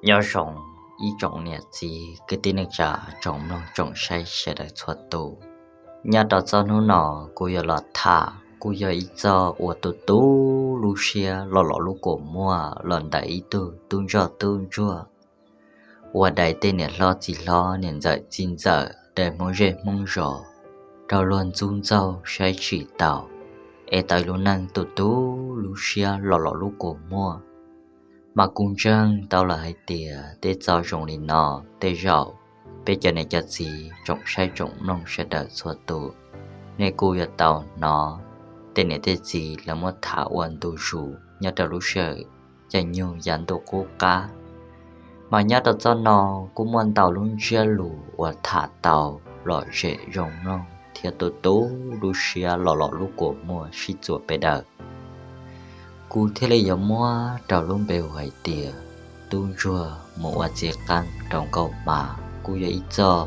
Nyob zoo ib tsoom niam txiv kwv tij neej tsa, tsoom mloog tsoom saib sawv daws txhua tus. Nyob rau txoj hnub no kuv yuav los tham kuj yog ib txoj uas tu tu lub siab los los lub kua muag los ntawm ib tug tub ntsoj tub ntsuag uas dai tej niam hlob txiv hlob niam ntxawm txiv ntxawm dai hmoob zej hmoob zos raug luag ntxub ntxaug saib tsis taus es tau lub neej tu tu lub siab los los lub kua muag. Mas kuv ntseeg tau lawm hais tias tej txoj zoo li no tej zaum peb cov niam cov txiv tsoom saib tsoom mloog sawv daws txhua tus nej kuj yuav tau hnov tej niam tej txiv lawv muab tham ua ntu zus nyob rau lub sij hawm caij nyoog yav ntuj qub qab. Mas nyob rau txoj no kuj muaj ntau lub ntsiab lus uas tham tau lom zem zoo mloog thiab tu tu lub siab los los lub kua muag sib txuas pes daws. Kuv thiaj li yuav muab rau lub npe hu hais tias tub ntsuag mus ua txiv qeej rau nkauj hma, kuj yog ib txoj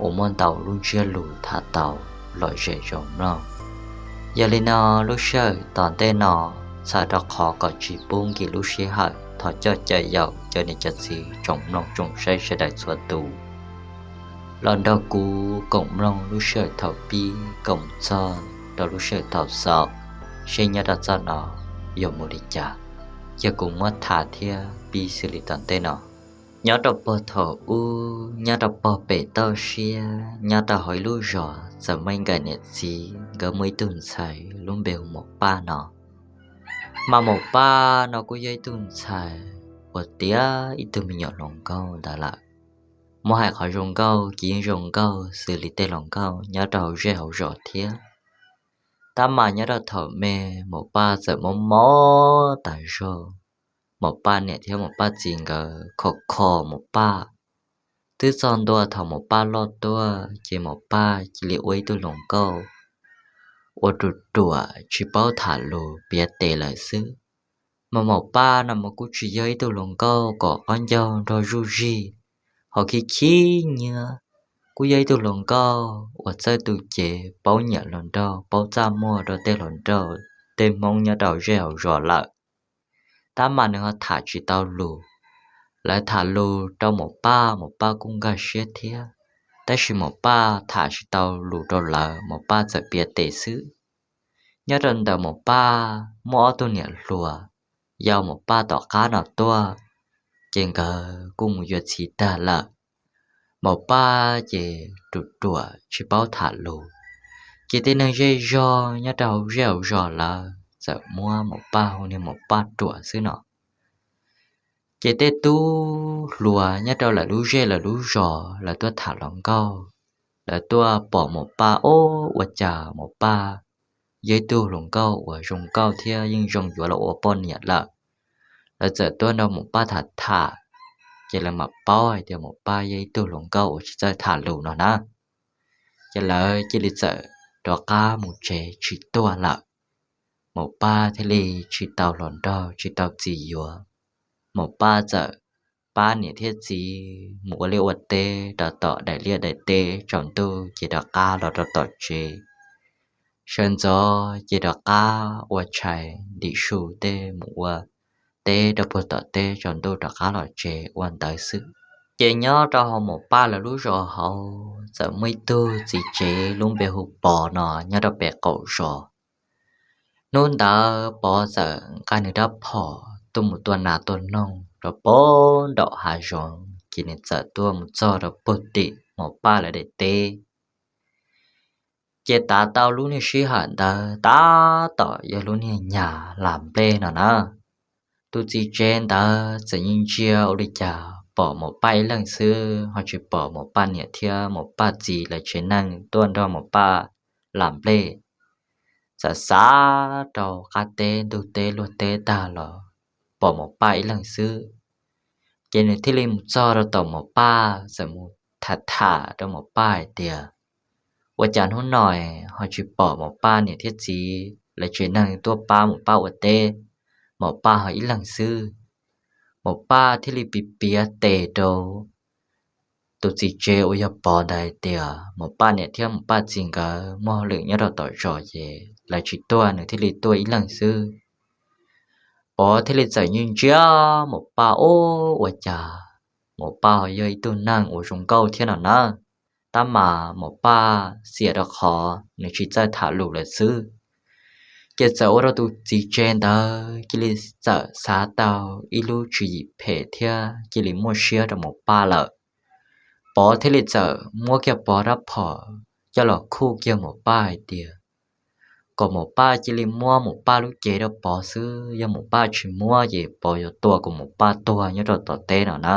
uas muaj ntau lub ntsiab lus tham tau lom zem zoo mloog. Yog li no lub sij hawm tom ntej no, txhawm rau qhov kom tsis pub nkim lub sij hawm thov coj caw yaum cov niam cov txiv tsoom mloog tsoom saib sawv daws txhua tus los nrog kuv koom mloog lub sij hawm thaum pib koom txog rau lub sij hawm thaum xaus, seb nyob rau txoj no yuav mus li cas. Ces kuv muab tham thiab pib xws li tom ntej no. Nyob rau puag thaum ub nyob rau puag pem toj siab nyob rau hauv ib lub zos txawm muaj ib nkawm niam txiv nkawd muaj ib tug ntxhais lub npe hu Maum Paj no. Mas Maum Paj no kuj yog ib tug ntxhais uas tiav ib tug me nyuam hluas nkauj ntawd lawm. Muab hais qhov zoo nkauj ces yeej zoo nkauj xws li tej hluas nkauj nyob rau hauv zej hauv zos thiab. Tab mas nyob rau thaum me Maum Paj txawm mob mob tas zog. Maum Paj niam thiab Maum Paj txiv nkawd khom kho Maum Paj. Twb txog ntua thaum Maum Paj loj tuaj ces Maum Paj cia li ua ib tug hluas nkauj uas ruam ruam tsis paub tham lus piav tes lawm xwb. Mas Maum Paj no mas kuj tsis yog ib tug hluas nkauj kom qaub ncaug nrog zuj zig, ho khib khib nyiab. Kuj yog ib tug hluas nkauj uas txawj tu cev, paub nyiam hluas nraug, paub txaj muag rau tej hluas nraug tej Hmoob nyob rau zej hauv zos lawm. Tab mas nws ho tham tsis tau lus. Lawv tham lus rau Maum Paj, Maum Paj kuj nkag siab thiab, tab sis Maum Paj tham tsis tau lus rau lawv, Maum Paj txawm piav tes xwb. Nyob rau ntawm Maum Paj muaj ob tug niam hluas yau Maum Paj tom qab no tuaj, ces nkawd kuj mus yuav txiv tag lawm. Maum Paj ces ruam ruam tsis paub tham lus, ces tej neeg zej zog nyob rau hauv zej hauv zos lawv txawm muab Maum Paj hu niag Maum Paj ruam xwb no. Ces tej tub hluas nyob rau lawv lub zej lawv lub zos lawv tuaj tham hluas nkauj, lawv tuaj pom Maum Paj, o, ua cas Maum Paj yog ib tug hluas nkauj uas zoo nkauj thiab yeej zoo yuav los ua poj niam lawm. Lawv txawm tuaj nrog Maum Paj tham tham, ces lawv mam paub hais tias Maum Paj yog ib tug hluas nkauj uas tsis txawj tham lus no na. Ces lawv cia li txawm rov qab mus tsev tsis tuaj lawm. Maum Paj thiaj li tsis tau hluas nraug tsis tau txiv yuav. Maum Paj txawm pab niam thiab txiv mus ua liaj ua teb rau tom daim liaj daim teb tsaus ntuj ces rov qab los rau tom tsev. Sawv ntxov ces rov qab ua tshais ntim su tej mus ua teb rau puag tom teb tsaus ntuj rov qab los tsev ua ntawd xwb. Ces nyob rau hauv Maum Paj lawv lub zos hauv txawm muaj ib tug txiv tsev lub npe hu Pov no nyob rau pem qaum zos. Hnub ntawd Pov txawm nqa nws rab phom tuaj mus tua nas tua noog rau puag nraum hav zoov, ces nws txawm tuaj mus txog rau puag tim Maum Paj lawv daim teb. Ces tav tau lub niag sij hawm ntawd tab tom yog lub niag nyas lam nplej no na. Tus txiv tsev ntawd txawm yeej ntsia ua li cas pom Maum Paj ib leeg xwb ho tsis pom Maum Paj niam thiab Maum Paj txiv lawv tsev neeg tuaj nrog Maum Paj lam nplej. Txawm xav rau qab teb ntug teb luag teb tag los pom Maum Paj ib leeg xwb. Ces nws thiaj li mus txog rau tom Maum Paj txawm mus tham tham rau Maum Paj hais tias, ua cas hnub no ho tsis pom Maum Paj niam thiab txiv lawv tsev neeg tuaj pab Maum Paj ua teb, Maum Paj ho ib leeg xwb. Maum Paj thiaj li piav piav tes rau tus txiv tsev uas yog Pov ntawd hais tias Maum Paj niam thiab Maum Paj txiv nkawd muaj hauj lwm nyob rau tom zos ces lawv tsis tuaj, nws thiaj li tuaj ib leeg xwb. Pov thiaj li txawm ntsia ntsia Maum Paj, ua cas Maum Paj ho yog ib tug neeg uas zoo nkauj thiab no na. Tab mas Maum Paj xiam rau qhov nws tsis txawj tham lus lawm xwb. Ces txawm ua rau tus txiv tsev ntawd cia li txawm xav tau ib lub tswv yim phem thiab cia li muaj siab rau Maum Paj lawm. Pov thiaj li txawm muab kiag Pov rab phom coj los khuj kiag Maum Paj hais tias kom Maum Paj cia li muab Maum Paj lub cev rau Pov xwb, yog Maum Paj tsis muab ces Pov yuav tua kom Maum Paj tuag nyob rau tom teb no na.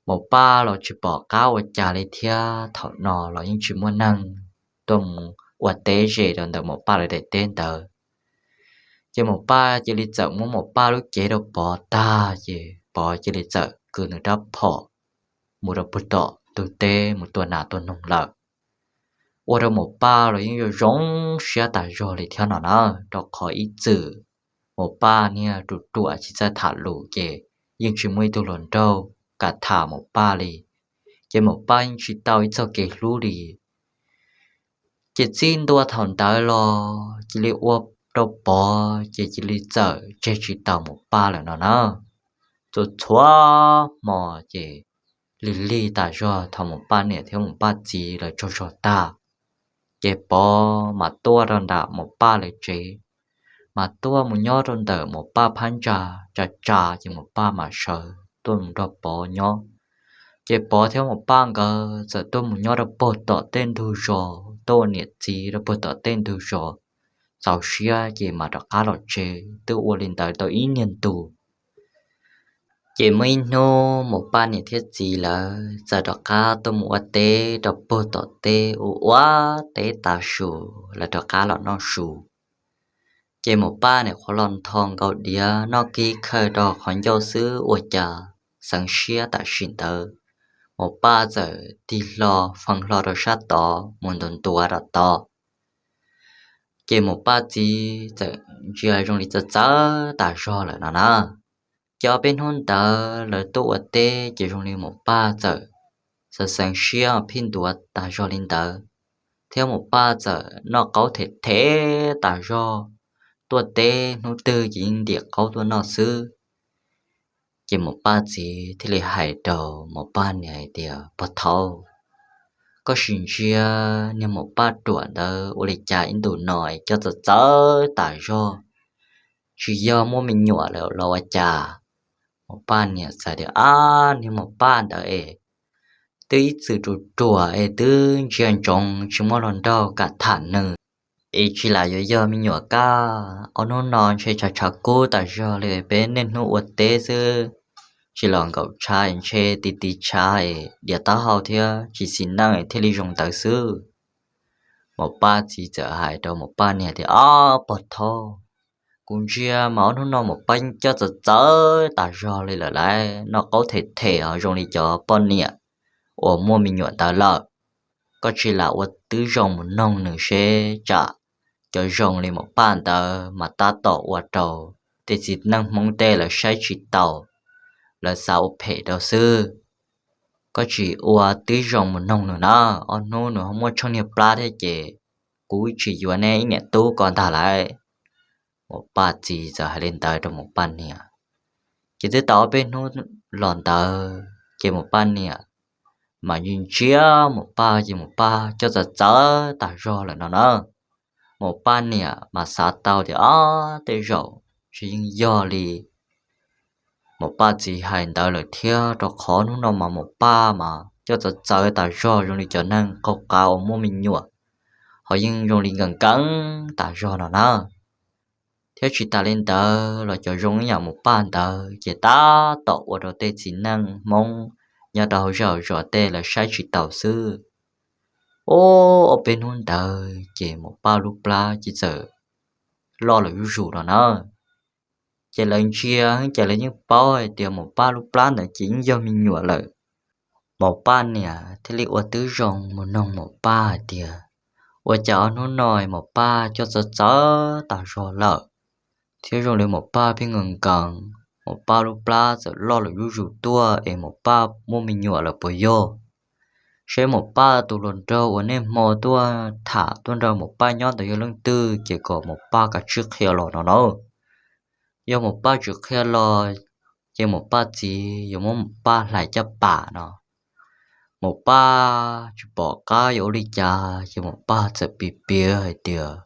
Maum Paj los tsis pom qab ua cas li thiab, thaum no los yeej tsis muaj neeg tuaj mus ua teb ze rau ntawm Maum Paj lawv daim teb ntawd. Ces Maum Paj cia li txawm muab Maum Paj lub cev rau Pov tag ces Pov cia li txawm kwv nws rab phom mus rau puag tom ntug teb mus tua nas tua noog lawm. Ua rau Maum Paj los yeej yuav zoo siab tas zog li thiab no na, rau qhov ib txwm Maum Paj niag ruam ruam tsis txawj tham lus ces yeej tsis muaj ib tug hluas nraug kam tham Maum Paj li. Ces Maum Paj yeej tsis tau ib txoj kev hlub li. Ces txij ntua thaum ntawd los cia li ua rau Pov ces cia li txawm tseg tsis taus Maum Paj lawm no na. Txhua txhua hmo ces lig lig tas zog thaum Maum Paj niam thiab Maum Paj txiv lawv tsaug zog tag, ces Pov mas tuaj rau nram Maum Paj lawv tsev, mas tuaj mus nyob rau ntawm Maum Paj phab ntsa tsa tsa ces Maum Paj mas sawv tuaj mus nrog Pov nyob. Ces Pov thiab Maum Paj nkawd txawm tuaj mus nyob rau puag tom tej ntug zos, tuaj ua niam txiv rau puag tom tej ntug zos, txaus siab ces mam rov qab los tsev. Twb ua li ntawd tau ib niag ntu. Ces muaj ib hnub Maum Paj niam thiab txiv lawv txawm rov qab tuaj mus ua teb rau puag tom teb, ua ua teb tav su, lawv rov qab los noj su. Ces Maum Paj niam qhuav los nthos nkaus diav noj kib khaws rau qhov ncauj xwb ua cas xeev siab tam sim ntawd Maum Paj txawm tig hlo fee hlo rau sab tod mus ntuav ntuav rau tod. Ces Maum Paj txiv txawm ntsia zoo li txawv txawv tas zog lawm no na. Ces ob peb hnub ntawd lawv tuaj ua teb ces zoo li Maum Paj txawm xeev xeev siab phij ntuav tas zog li ntawd, thiab Maum Paj txawm noj qaub them them tas zog, tuaj teb hnub twg ces yeej ntim qaub tuaj noj xwb. Ces Maum Paj txiv thiaj li hais rau Maum Paj niam hais tias, Pog Thaub, koj sim ntsia niag Maum Paj ruam ntawd ua li cas ib ntus no es coj txawv txawv tas zog, tsis yog muaj me nyuam lawm los ua cas? Maum Paj niam txawm tias, Ab, niag Maum Paj ntawd es twb ib txwm ruam ruam es twb ntsia ntsoov tsis muaj hluas nraug kam tham nws, es tsis lam yuav yog me nyuam kab. Ob hnub no ntshe tshav tshav kub tas zog li, peb niaj hnub ua teb xwb, tsis los nkaum tshav es ntshe tiv tiv tshav es diav taub hau thiab tsis xis neej thiaj li zoo ntawd xwb. Maum Paj txiv txawm hais rau Maum Paj niam tias, Ob, Pog Thaub, kuv ntsia mas ob hnub no Maum Paj yeej coj txawv txawv tas zog li lawm lauj, noj qaub them them ho zoo li cov poj niam uas muaj me nyuam ntawd lawm. Koj tsis lam ua tib zoo mus noog nws seb tsam cov zoo li Maum Paj ntawd mas tab tom ua rau tej txiv neej Hmoob tej lawv saib tsis taus, lawv xav ua phem rau xwb. Koj tsis ua tib zoo mus noog nws na, ob hnub nws ho muaj tsheej niag plab thiab ces kuv tsis yuav neb ib niam tub ko ntag lauj. Maum Paj txiv txawm hais li ntawd rau Maum Paj niam. Ces twb tau ob peb hnub los ntawd ces Maum Paj niam mas ntsia ntsia Maum Paj ces Maum Paj coj txawv txawv tas zog lawm no na. Maum Paj niam mas xav tau tias, Ob, tej zaum tsis yeej yog li Maum Paj txiv hais ntawd lawm thiab, rau qhov hnub no mas Maum Paj mas coj txawv txawv tas zog zoo li cov neeg qaug qav uas muaj me nyuam, ho yeej zoo li nkees nkees tas zog no na. Thiab tsis tas li ntawd los cov zoo ib yam Maum Paj ntawd ces tab tom ua rau tej txiv neej Hmoob nyob rau hauv zej hauv zos tej lawv saib tsis taus xwb. Ob, ob peb hnub ntawd ces Maum Paj lub plab ces txawm loj lawm zuj zus no na. Ces lawv ntsia ces lawv yeej paub hais tias Maum Paj lub plab ntawd ces yeej yog me nyuam lawm. Maum Paj niam thiaj li ua tib zoo mus noog Maum Paj hais tias, Ua cas ob hnub no Maum Paj coj txawv txawv tas zog lawm, thiab zoo li Maum Paj pheej nkees nkees, Maum Paj lub plab txawm loj lawm zuj zus tuaj es Maum Paj muaj me nyuam lawm puas yog? Seb Maum Paj tus hluas nraug uas niaj hmo tuaj tham tuaj nrog Maum Paj nyob ntawd yog leej twg ces kom Maum Paj kav tsij qhia los no na. yog Maum Paj tsis qhia los ces Maum Paj txiv yuav muab Maum Paj hlais caj pas no. Maum Paj tsis pom qab yuav ua li cas ces Maum Paj txawm piav piav hais tias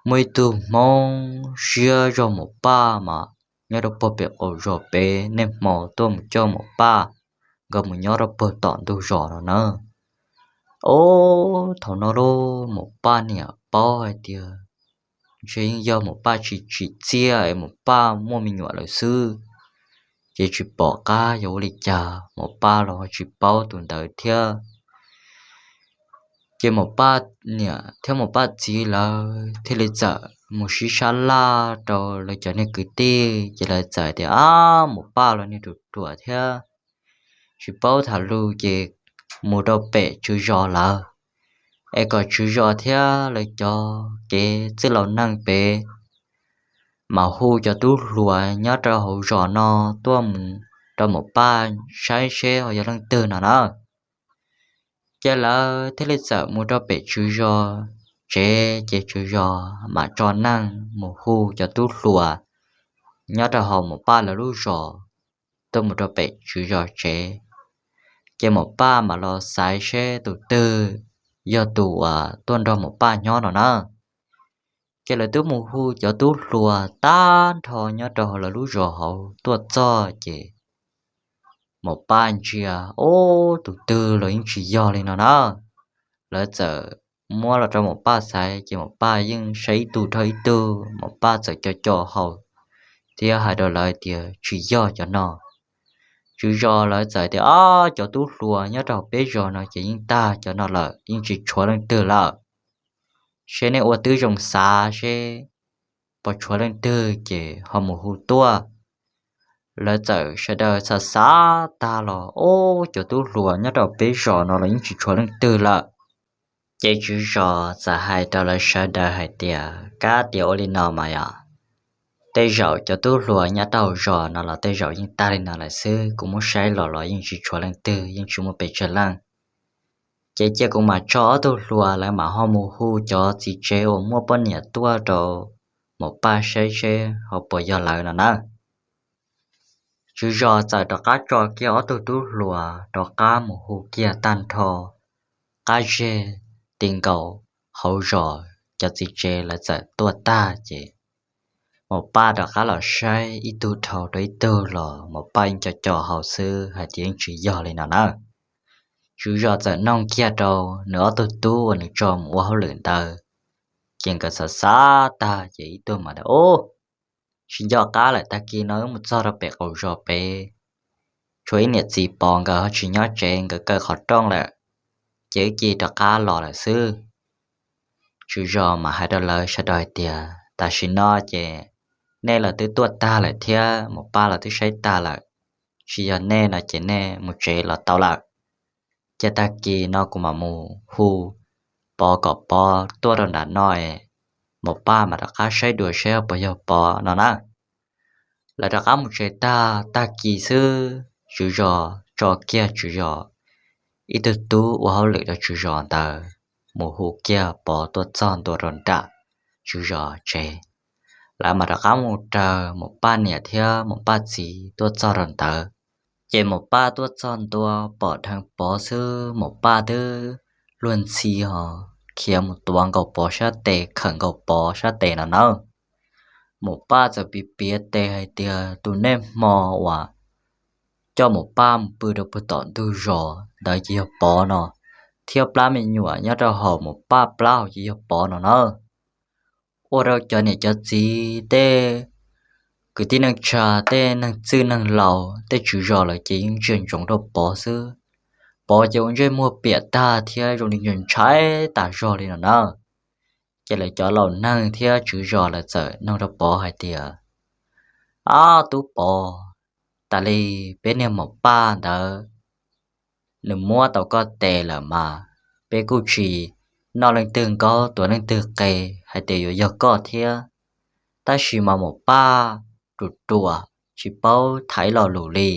muaj ib tug Hmoob siab zog Maum Paj mas nyob rau puag pem qaum zos pem, niaj hmo tuaj mus coj Maum Paj nkawd mus nyob rau puag tom ntug zos no na. Ob, thaum no lub Maum Paj niam paub hais tias ntshe yeej yog Maum Paj tsis tsim txiaj es Maum Paj muaj me nyuam lawm xwb, ces tsis pom qab yuav ua li cas, Maum Paj los tsis paub tus ntawd thiab. Ces Maum Paj niam thiab Maum Paj txiv lawv thiaj li txawm mus sib sab laj rau lawv cov niag kwv tij, ces lawv txawm tias, Ab, Maum Paj los niag ruam ruam thiab, tsis paub tham lus ces mus rau pem tswv zos lawm, es kom tswv zos thiab lawv cov kev txwj laus neeg pem mam hu cov tub hluas nyob rau hauv zos no tuaj mus rau Maum Paj saib seb ho yog leej twg no na. Ces lawv thiaj li txawm mus rau pem tswv zos tsev, ces tswv zos mam tso neeg mus hu cov tub hluas nyob rau hauv Maum Paj lawv lub zos tuaj mus rau pem tswv zos tsev. Ces Maum Paj mam los xaiv seb tus twg yog tus uas tuaj nrog Maum Paj nyob no na. Ces lawv twb mus hu cov tub hluas tag nrho nyob rau hauv lawv lub zos hauv tuaj txog ces Maum Paj ntsia, ob, tus twg los yeej tsis yog li no na. Lawv txawm muab los rau Maum Paj xaiv ces Maum Paj yeej saib ib tug dhau ib tug, Maum Paj txawm co co hau thiab hais rau lawv tias tsis yog cov no. Tswv zos lawv txawm tias, Ob, cov tub hluas nyob rau hauv peb zos no ces yeej tag cov no lawm, yeej tsis tshuav leej twg lawm. Seb nej ua tib zoo xav seb puas tshuav leej twg ces ho mus hu tuaj. Lawv txawm sawv daws xav xav tag los, ob, cov tub hluas nyob rau peb zos no los yeej tsis tshuav leej twg lawm. Ces tswv zos txawm hais rau lawv sawv daws hais tias, Kab tias ua li no mas yog tej zaum cov tub hluas nyob rau hauv zos no los tej zaum yeej tag li no lawm xwb, kuv muab saib los los yeej tsis tshuav leej twg, yeej tsis muaj pes tsawg leej. Ces cia kuv mam tso ob tug hluas lawv mam ho mus hu cov txiv tsev uas muaj poj niam tuaj rau Maum Paj saib seb ho puas yog lawv no na. Tswv zos txawm rov qab tso kiag ob tug tub hluas rov qab mus hu kiag tag nrho qab zej ti nkaus hauv zos, cov txiv tsev lawv txawm tuaj tag ces Maum Paj rov qab los saib ib tug dhau rau ib tug los Maum Paj yeej co co hau xwb hais tias yeej tsis yog li no na. Tswv zos txawm noog kiag rau nws ob tug tub uas nws tso mus ua hauj lwm ntawd, ces nkawd xav xav tag ces ib tug mas tias, Ub, tsis nco qab lawm, tag kis no wb mus txog rau pem qaum zos pem, tshuav ib niam txiv Pov nkawd ho tsis nyob tsev, nkawd kaw qhov rooj lawm, ces wb cia rov qab los lawm xwb. Tswv zos mas hais rau lawv sawv daws hais tias, Tam sim no ces nej los twb tuaj tag lawm thiab Maum Paj los twb saib tag lawm, tsis yog nej no ces nej mus tsev los tau lawm. Ces tag kis no kuv mam mus hu Pov kom Pov tuaj rau nram no es Maum Paj mam rov qab saib dua seb puas yog Pov no na. Lawv rov qab mus tsev tag, tag kis xwb tswv zos tso kiag tswv zos ib tug tub ua hauj lwm rau tswv zos ntawd mus hu kiag Pov tuaj txog ntua rau nram tswv zos tsev. Lawv mam rov qab mus raws Maum Paj niam thiab Maum Paj txiv tuaj txog rau ntawd. Ces Maum Paj tuaj txog ntua pom dheev Pov xwb, Maum Paj twb luag ntxhi ho khiav mus tuav nkaus Pov sab tes, khawm nkaus Pov sab tes no nawb. Maum Paj txawm piav piav tes hais tias tus niaj hmo uas coj Maum Paj mus pw rau puag tom ntug zos ntawd ces yog Pov no, thiab plab me nyuam nyob rau hauv Maum Paj plab hauv ces yog Pov no nawb. Ua rau cov niam cov txiv, tej kwv tij neej tsa, tej neeg txwj neeg laus, tej tswv zos lawv ces yeej ntsia ntsoov rau Pov xwb. Pov ces ua ntsej muag piam tag thiab zoo li ntshai tas zog li no na. Ces lawv cov laus neeg thiab tswv zos lawv txawm nug rau Pov hais tias, Ab, tub Pov, tas li peb niag Maum Paj ntawd nws muab tau koj tes lawm mas, peb kuj tsis noj leej twg nkaub tuav leej twg qe hais tias yuav yog koj thiab, tab sis mas Maum Paj ruam ruam tsis paub thaiv lo lus li.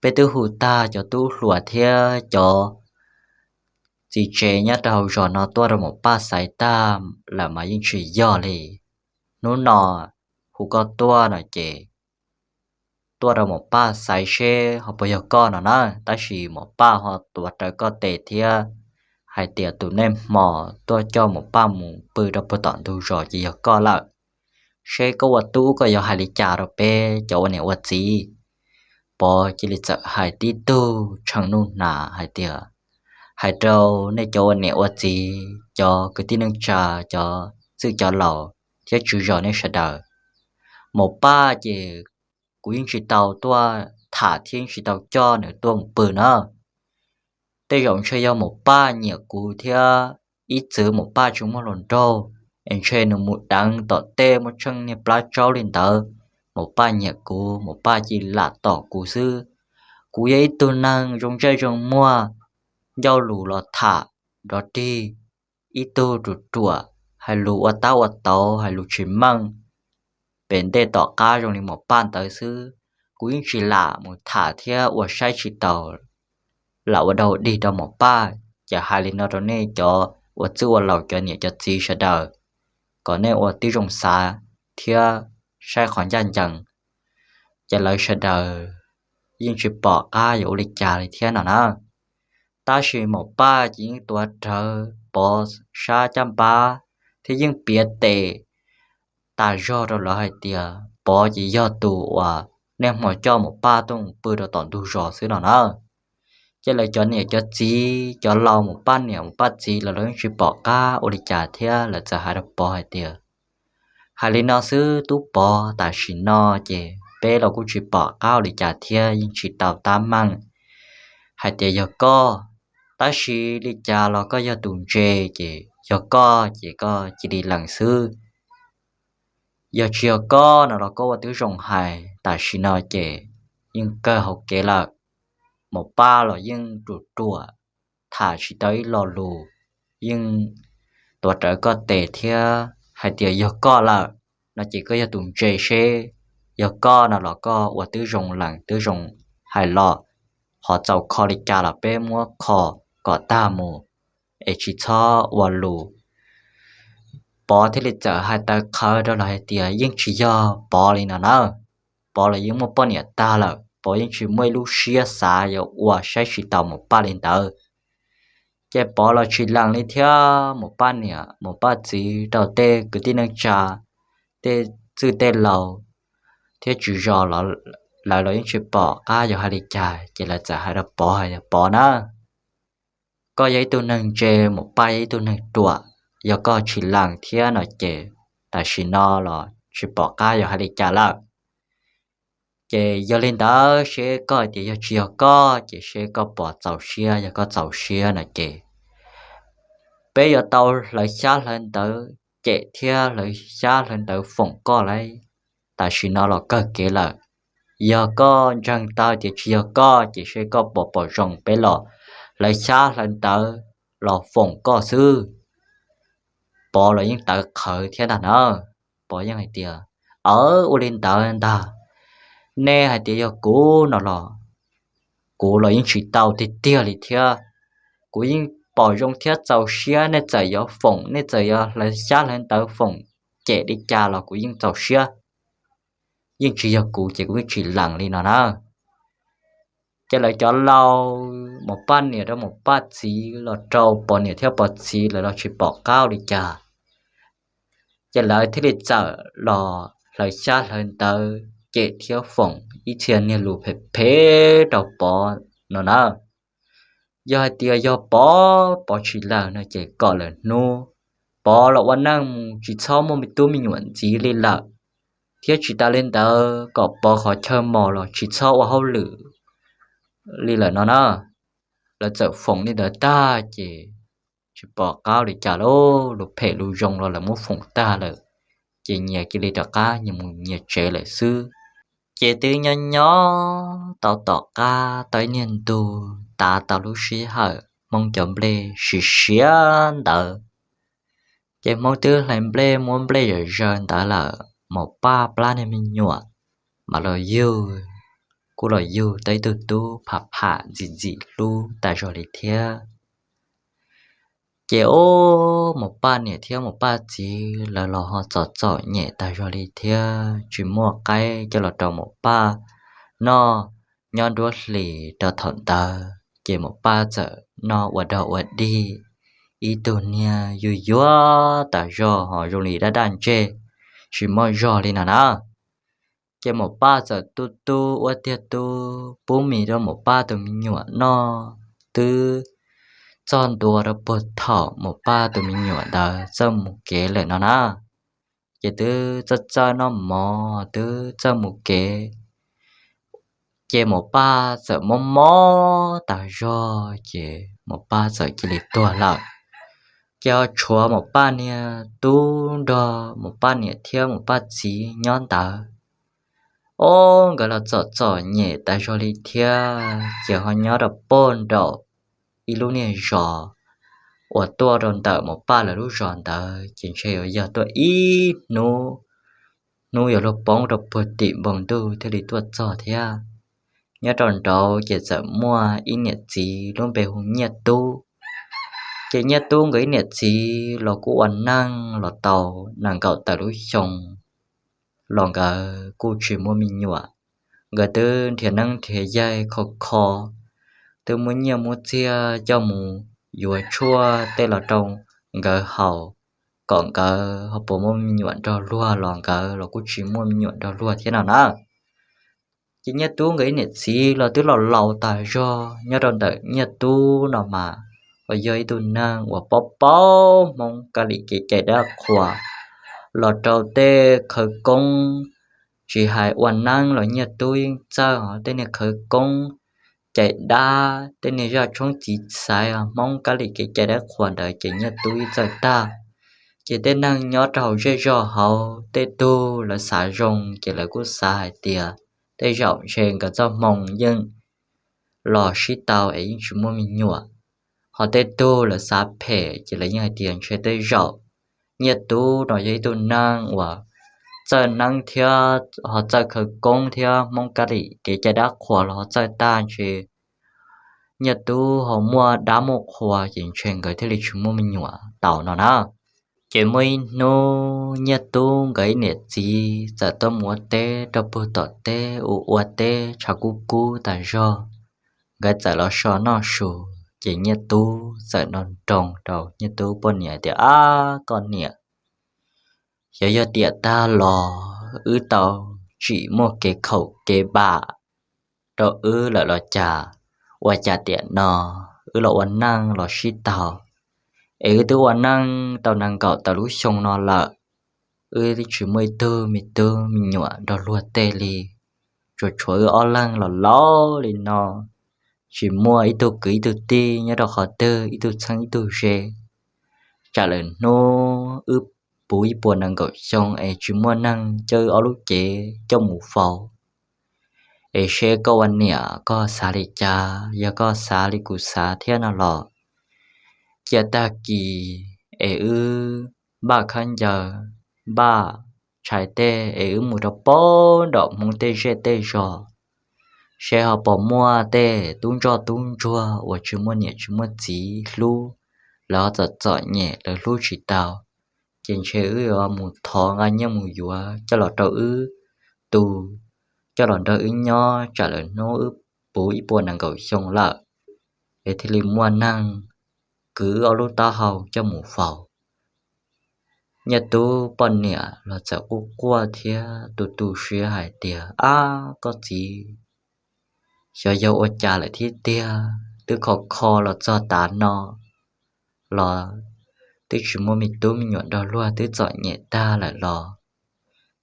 Peb twb hu tag cov tub hluas thiab cov txiv tsev nyob rau hauv zos no tuaj rau Maum Paj xaiv tag lawm mas yeej tsis yog li. Hnub no hu koj tuaj no ces tuaj rau Maum Paj xaiv seb ho puas yog koj no na. Tab sis Maum Paj ho tuav rawv koj tes thiab hais tias tus nej hmo tuaj coj Maum Paj mus pw rau puag tom ntug zos ces yog koj lawm. Seb koj ua tub koj yuav hais li cas rau peb cov ua niam ua txiv. Pov cia li txawm hais tib tug tshee nuj hnav hais tias, hais rau nej cov ua niam ua txiv, cov kwv tij neej tsa, cov txwj cov laus thiab tswv zos nej sawv daws, Maum Paj ces kuv yeej tsis tau tuaj tham thiab yeej tsis tau coj nws tuaj mus pw na. Tej zaum ntshe yog Maum Paj nyiam kuv thiab ib txwm Maum Paj tsis muaj hluas nraug, es ntshe nws mus deev tom tej muaj tsheej niag plab tsaub li ntawd. Maum Paj nyiam kuv, Maum Paj cia li lam tom kuv xwb. Kuv yog ib tug neeg zoo ntsej zoo muag, ncauj lus los tham nrov rig, ib tug ruam ruam, hais lus ua tab ua tauv, hais lus tsis meej, pem ntej tom qab zoo li Maum Paj ntawd xwb. Kuv yeej tsis lam mus tham thiab ua saib tsis taus, lam ua dog dig rau Maum Paj. Ces hais li no rau nej cov ua txwj ua laus, cov niam cov txiv sawv daws, kom nej ua tib zoo xav thiab saib qhov ncaj ncees. Ces lawv sawv daws yeej tsis pom qab yuav ua li cas li thiab no na. Tab sis Maum Paj ces yeej tuav rawv Pov sab caj npab thiab yeej piav tes tas zog rau lawv hais tias Pov ces yog tus uas niaj hmo coj Maum Paj tuaj mus pw rau tom ntug zos xwb no na. Ces lawv cov niam cov txiv, cov laus, Maum Paj niam Maum Paj txiv, lawv yeej tsis pom qab ua li cas thiab lawv txawm hais rau Pov hais tias, hais li no xwb tub Pov, tam sim no ces peb los kuj tsis pom qab ua li cas thiab yeej tsis tau tab meeg hais tias yog koj. Tab sis li cas los koj yog tus ntse, ces yog koj ces koj cia li lees xwb. Yog tsis yog koj no los koj ua tib zoo hais, tam sim no ces yeej kawg hauv kev lawm. Maum Paj los yeej ruam ruam, tham tsis tau ib lo lus, yeej tuav rawv koj tes thiab hais tias yog koj lawm no ces koj yog tus ntse seb, yog koj no los koj ua tib zoo lees tib zoo hais los, ho txaus kho li cas los peb muab kho kom tag mus, es tsis txhob ua lus. Pov thiaj li txawm hais tawv qhawv rau lawv hais tias yeej tsis yog Pov li no na. Pov los yeej muaj poj niam tag lawm, Pov yeej tsis muaj ib lub siab xav yuav ua saib tsis taus Maum Paj li ntawd. Ces Pov los tsis lees li thiab, Maum Paj niam Maum Paj txiv rau tej kwv tij neej tsa, tej txwj tej laus thiab tswv zos los lawv los yeej tsis pom qab yuav hais li cas, ces lawv txawm hais rau Pov hais tias Pov na, koj yog ib tug neeg ntse, Maum Paj yog ib tug neeg ruam, yog koj tsis lees thiab no ces tam sim no los tsis pom qab yuav hais li cas lawm. Ces yog li ntawd seb koj hais tias yog tsis yog koj ces seb koj puas txaus siab, yog koj txaus siab no ces peb yuav tau hlawv xyab hlawv ntawv cem thiab hlawv xyab hlawv ntawv foom koj lauj. Tam sim no los kawg kev lawm, yog koj ntseeg tau tias tsis yog koj ces seb koj puas pom zoo peb los hlawv xyab hlawv ntawv los foom koj xwb. Pov los yeej tawv qhawv thiab ntag na. Pov yeej hais tias, aw, ua li ntawd ntag, nej hais tias yog kuv no los kuv los yeej tsis tau tiag tiag li thiab. Kuv yeej pom zoo thiab txaus siab, nej txawm yuav foom, nej txawm yuav hlawv xyab hlawv ntawv foom cem li cas los kuv yeej txaus siab. Yeej tsis yog kuv ces kuv yeej tsis lees li no na. Ces lawv cov laus, Maum Paj niam rau Maum Paj txiv los rau Pov niam thiab Pov txiv lawv los tsis pom qab ua li cas, ces lawv thiaj li txawm los hlawv xyab hlawv ntawv cem thiab foom ib txhia niag lus phem phem rau Pov no na. Yog hais tias yog Pov, Pov tsis lees no ces kom lawm hnub Pov los ua neej mus tsis txhob muaj me tub me nyuam ntxiv li lawm, thiab tsis tas li ntawd kom Pov qhov chaw mos los tsis txhob ua hauj lwm li lawm no na. Lawv txawm foom li ntawd tag ces tsis pom qab li cas lauj, lus phem lus zoo los lawv muab foom tag lawm, ces nyias cia li rov qab nyias mus nyias tsev lawm xwb. Ces twb nyob nyob tau tom qab tau ib niag ntu, tav tau lub sij hawm Hmoob cov nplej siav siav ntawd, ces Hmoob twb hlais nplej muab nplej zom zaws ntawd lawm, Maum Paj plab niag me nyuam mas los yug, kuj los yug tau ib tug tub pham pham ntxim ntxim hlub tas zog li thiab. Ces ub, Maum Paj niam thiab Maum Paj txiv lawv los ho txom txom nyem tas zog li thiab, tsis muaj qaib coj los rau Maum Paj noj nyob nruab hlis rau thaum ntawd. Ces Maum Paj txawm noj ua dog ua dig, ib tug niag yuag yuag tas zog ho zoo li dab daj ntseg, tsis muaj zog li no na. Ces Maum Paj txawm tu tu ua tiag tu, pub mis rau Maum Paj tus me nyuam noj, twb txog ntua rau puag thaum Maum Paj tus me nyuam ntawd txawj mus kev lawm no na. Ces twb txawj txawj noj mov twb txawj mus kev, ces Maum Paj txawm mob mob tas zog ces Maum Paj txawm cia li tuag lawm. Ces ho tshuav Maum Paj niag tub nrog Maum Paj niam thiab Maum Paj txiv nyob ntawd. Ob nkawd los txom txom nyem tas zog li thiab, ces ho nyob rau puag nraum ib lub niag zos uas tuaj rau ntawm Maum Paj lawv lub zos ntawd, ces ntshe yuav yog tuaj ib hnub, hnub yuav luag poob rau puag tim npoo ntuj thiaj li tuaj txog thiab. Nyob rau nraud ces txawm muaj ib niam txiv lub npe hu Nyiaj Tub. Ces Nyiaj Tub nkawd ib niam txiv los kuj ua neej los tau nees nkaum tawm lub xyoo los nkawd kuj tsis muaj me nyuam. Nkawd twb nrhiav neeb nrhiav yaig kho kho, twb muab nyiaj muab txiag coj mus yuav tshuaj tej los rau nkawd haus, kom nkawd ho puas muaj me nyuam nrog luag los nkawd los kuj tsis muaj me nyuam nrog luag thiab no na. Ces Nyiaj Tub nkawd ib niam txiv los twb los laus tas zog. Nyob rau ntawm Nyiaj Tub no mas uas yog ib tug neeg uas paub paub Hmoob kab lis kev cai dab qhuas, los rau tej khawv koob, tsis hais ua neeb los Nyiaj Tub yeej txawj tej niag khawv koob, cai dab, tej niag zaj tshoob txiv xaiv Hmoob kab lis kev cai dab qhuas ntawd ces Nyiaj Tub yeej txawj tag. Ces tej neeg nyob rau hauv zej zog hauv tej tug lawv xav zoo ces lawv kuj xav hais tias tej zaum ntshe nkawd txoj hmoo yeej los sib tau es yeej tsis muaj me nyuam. Ho tej tug lawv xav phem ces lawv yeej hais tias ntshe tej zaum Nyiaj Tub no yog ib tug neeg uas txawj neeb thiab ho txawj khawv koob thiab Hmoob kab lis kev cai dab qhuas los ho txawj tag, ntshe Nyiaj Tub ho muaj dab muaj qhua ces ntshe nkawd thiaj li tsis muaj me nyuam tau no na. Ces muaj ib hnub Nyiaj Tub nkawd ib niam txiv txawm tuaj mus ua teb rau puag tom teb, ua ua teb tshav kub kub tas zog, nkawd txawm los so noj su. Ces Nyiaj Tub txawm nroo nroo rau Nyiaj Tub poj niam tias, Ab koj niam, xyov yog tiam tag los wb tau tsim muaj kev khaum kev npam rau wb lawm los cas, ua cas tiam no wb los ua neej los sib tau, es wb twb ua neej tau nees nkaum tawm lub xyoo no lawm, wb twb tsis muaj ib tug me tub me nyuam nrog luag tej li, tsuas tshuav wb ob leeg los laus li no, tsis muaj ib tug kwv ib tug tij nyob rau qhov twg, ib tug txheeb ib tug ze. Tsam lawm hnub wb puv ib puas nees nkaum xyoo es tsis muaj neeg coj wb ob lub cev coj mus faus, es seb koj ua niam koj xav li cas, yog koj xav li kuv xav thiab no los cia tag kis es wb npaj khaub ncaws, npaj tshais tej es wb mus rau puag nraum Hmoob tej zej tej zos, seb ho puas muaj tej tub ntsoj tub ntsuag uas tsis muaj niam tsis muaj txiv hlub, lawv ho txom txom nyem lawv hlub tsis tau, ces ntshe wb yuav mus thov nqa nyiaj mus yuav coj los rau wb tu, coj los nrog wb nyob tsam lawm hnub wb puv ib puas nees nkaum xyoo lawm, es thiaj li muaj neeg kwv wb ob lub taub hau coj mus faus. Nyiaj Tub poj niam los txawm quaj quaj thiab tu tu siab hais tias, Ab koj txiv, xyov yog ua cas lawm thiab tiag, twb khov kho los txog tav no los twb tsis muaj me tub me nyuam nrog luag, twb txom nyem tag lawm los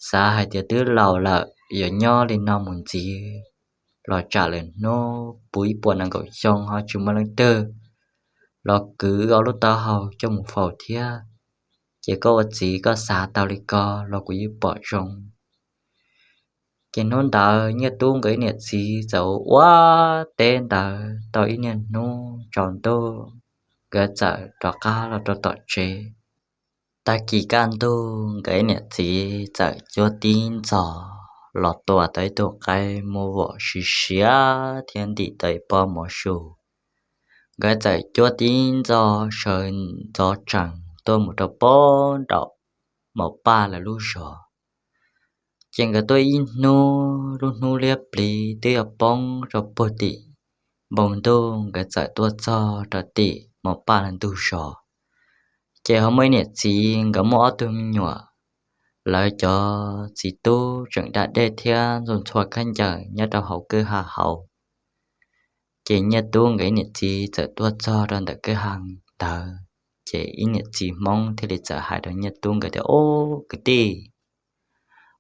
xav hais tias twb laus lawm yuav nyob li no mus ntxiv los tsam lawm hnub puv ib puas nees nkaum xyoo ho tsis muaj leej twg los kwv wb ob lub taub hau coj mus faus thiab. Ces koj ua txiv koj xav tau li ko los kuv yeej pom zoo. Ces hnub ntawd Nyiaj Tub nkawd ib niam txiv txawm ua ua teb ntawd tau ib niag hnub tsaus ntuj, nkawd txawm rov qab los rau tom tsev. Tag kis kaj ntug nkawd ib niam txiv txawm cuab tib ntxos los tua tau ib tug qaib muaj vom siav siav thiab ntim tau ib pob mov su. nkawd txawm cuab tib ntxov sawv ntxov tsees tuaj mus rau pem nraum Maum Paj lawv lub zos. Ces nkawd tuaj ib hnub, lub hnub liab pliv twb yuav poob rau puag tim npoo ntuj, nkawd txawm tuaj txog rau tim Maum Paj lawv ntug zos. Ces ho muaj ib niam txiv nkawd muaj ob tug me nyuam, lawv cov txiv tub tseem da dej thiab ntxhua ntxhua khaub ncaws nyob rau hauv kwj ha hauv. Ces Nyiaj Tub nkawd ib niam txiv txawm tuaj txog rau ntawm kwj ha ntawd, ces ib niam txiv Hmoob thiaj li txawm hais rau Nyiaj Tub nkawd tias, Ub kwv tij,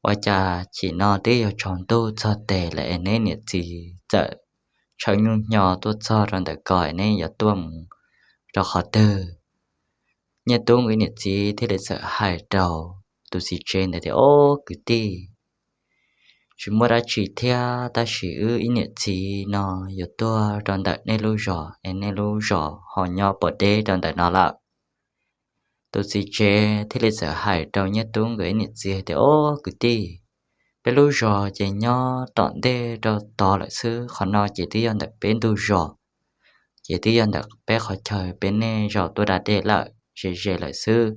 ua cas chim no twb yuav tsaus ntuj txog tes lawm es neb niam txiv txawm tshawb nyuj hnyo tuaj txog rau ntawm ko es neb yuav tuaj mus rau qhov twg? Nyiaj Tub nkawd niam txiv thiaj li txawm hais rau tus txiv tsev ntawd tias, Ub kwv tij, tsis muaj dab tsi thiab, tab sis wb ib niam txiv no yuav tuaj rau ntawm nej lub zos es nej lub zos ho nyob puas deb rau ntawm no lawm? Tus txiv tsev thiaj li txawm hais rau Nyiaj Tub nkawd ib niam txiv hais tias, Ub kwv tij, peb lub zos ces nyob tom ntej rau tod lawm xwb, qhov no ces twb yog ntawm peb ntug zos, ces twb yog ntawm peb qhov chaw peb nej zaum tuaj da dej lawm ze ze lawm xwb.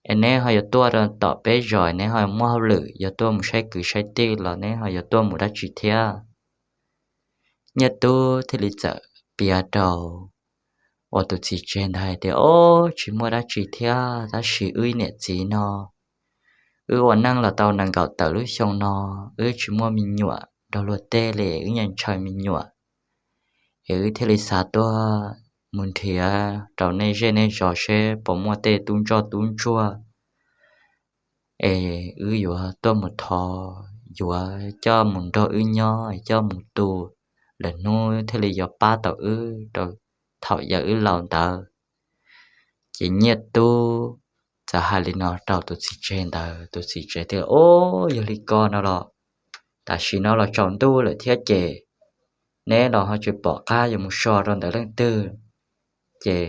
Es neb ho yuav tuaj rau tom peb zos, neb ho muaj hauj lwm yuav tuaj mus saib kwv saib tij los neb ho yuav tuaj mus dab tsi thiab? Nyiaj Tub thiaj li txawm piav rau uas tus txiv tsev ntawd hais tias, Ub tsis muaj dab tsi thiab, tab sis wb niam txiv no, wb ua neej los tau nees nkaum tawm lub xyoo no, wb tsis muaj me nyuam nrog luag tej li, wb nyiam ntshaw me nyuam, es wb thiaj li xav tuaj mus nrhiav rau nej zej nej zos seb puas muaj tej tub ntsoj tub ntsuag es wb yuav tuaj mus thov yuav coj mus nrog wb nyob, coj mus tu, lwm hnub thiaj li yuav pab tau wb rau thaum yog wb laus ntawd. Ces Nyiaj Tub txawm hais li no rau tus txiv tsev ntawd, tus txiv tsev tias, Ub yog li ko no los tam sim no los tsaus ntuj lawm thiab ces neb los ho tsis pom qab yuav mus so rau ntawm leej twg, ces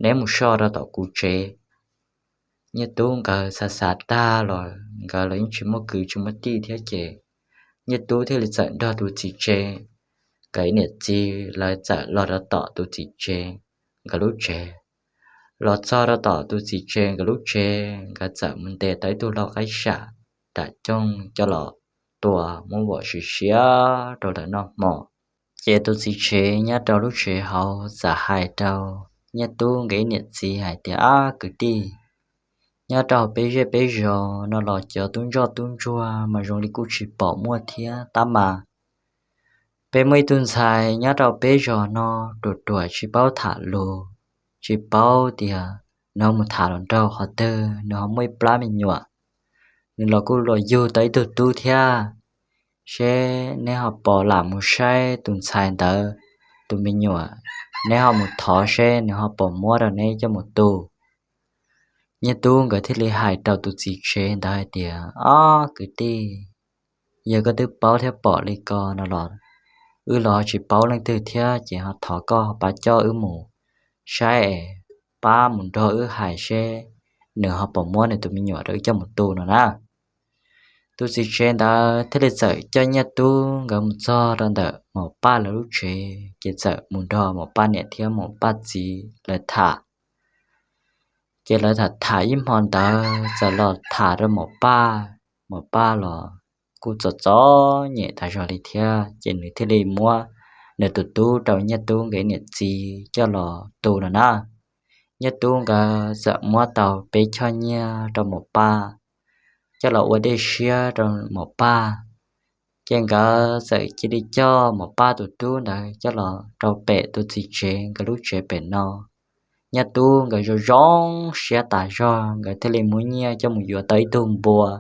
neb mus so rau tom kuv tsev. Nyiaj Tub nkawd xav xav tag los nkawd los yeej tsis muaj kwv tsis muaj tij thiab ces Nyiaj Tub thiaj li txawm nrog tus txiv tsev nkawd niam txiv lawv txawm los rau tom tus txiv tsev nkawd lub tsev. Los txog rau tom tus txiv tsev nkawd lub tsev, nkawd txawm mus ntes tau ib tug lau qaib sam nram cooj coj los tua muab vom siav siav rau lawv noj hmo. Ces tus txiv tsev nyob rau lub tsev hauv txawm hais rau Nyiaj Tub nkawd ib niam txiv hais tias, Ab kwv tij, nyob rau peb zej peb zos no los cov tub ntsoj tub ntsuag mas zoo li kuj tsis pom muaj thiab tab mas peb muaj ib tug ntxhais nyob rau peb zos no ruam ruam tsis paub tham lus, tsis paub tias nws ho mus tham los nraug qhov twg, nws ho muaj ib plab me nyuam, nws los kuj los yug tau ib tug tub thiab. Seb neb ho puas lam mus saib tus ntxhais ntawd tus me nyuam, neb ho mus thov seb nws ho puas muab rau neb coj mus tu. Nyiaj Tub nkawd thiaj li hais rau tus txiv tsev ntawd hais tias, Ob kwv tij, yog koj twb paub thiab pom li ko no los wb los tsis paub leej twg thiab ces ho thov koj pab coj wb mus saib es pab mus nrog wb hais seb nws ho puas muab nws tus me nyuam rau wb coj mus tu no na. Tus txiv tsev ntawd thiaj li txawm coj Nyiaj Tub nkawd mus txog rau ntawm Maum Paj lawv lub tsev, ces txawm mus nrog Maum Paj niam thiab Maum Paj txiv lawv tham. Ces lawv tham tham ib hmo ntawd txawm los tham rau Maum Paj, Maum Paj los kuj txom txom nyem tas zog li thiab, ces nws thiaj li muab nws tus tub rau Nyiaj Tub nkawd niam txiv coj los tu no na. Nyiaj Tub nkawd txawm muab tau peb choj nyiaj rau Maum Paj coj los ua dej siab rau Maum Paj. Ces nkawd txawm cia li coj Maum Paj tus tub ntawd coj los rau pem tus txiv tsev nkawd lub tsev pem no. Nyiaj Tub nkawd zoo zoo siab tas zog, nkawd thiaj li muab nyiaj coj mus yuav tau ib tug npua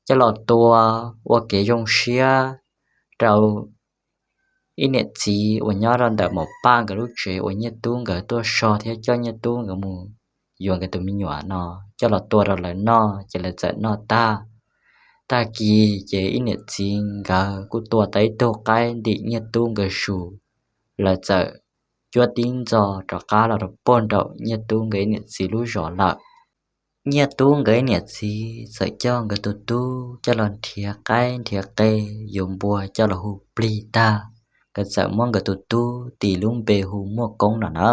coj los tua ua kev zoo siab rau ib niam txiv uas nyob rau ntawm Maum Paj nkawd lub tsev uas Nyiaj Tub nkawd tuaj so thiab coj Nyiaj Tub nkawd mus yuav nkawd tus me nyuam no coj los tua rau lawv noj, ces lawv txawm noj tag. Tag kis ces ib niam txiv nkawd kuj tua tau ib tug qaib ntim Nyiaj Tub nkawd zus, lawv txawm cuab tib ntxo rov qab los rau puag nraum Nyiaj Tub nkawd ib niam txiv lub zos lawm. Nyiaj Tub nkawd ib niam txiv txawm coj nkawd tus tub coj los nrhiav qaib nrhiav qe, yuav npua coj los hu plig tag, nkawd txawm muab nkawd tus tub tis lub npe hu Muaj Koob no na.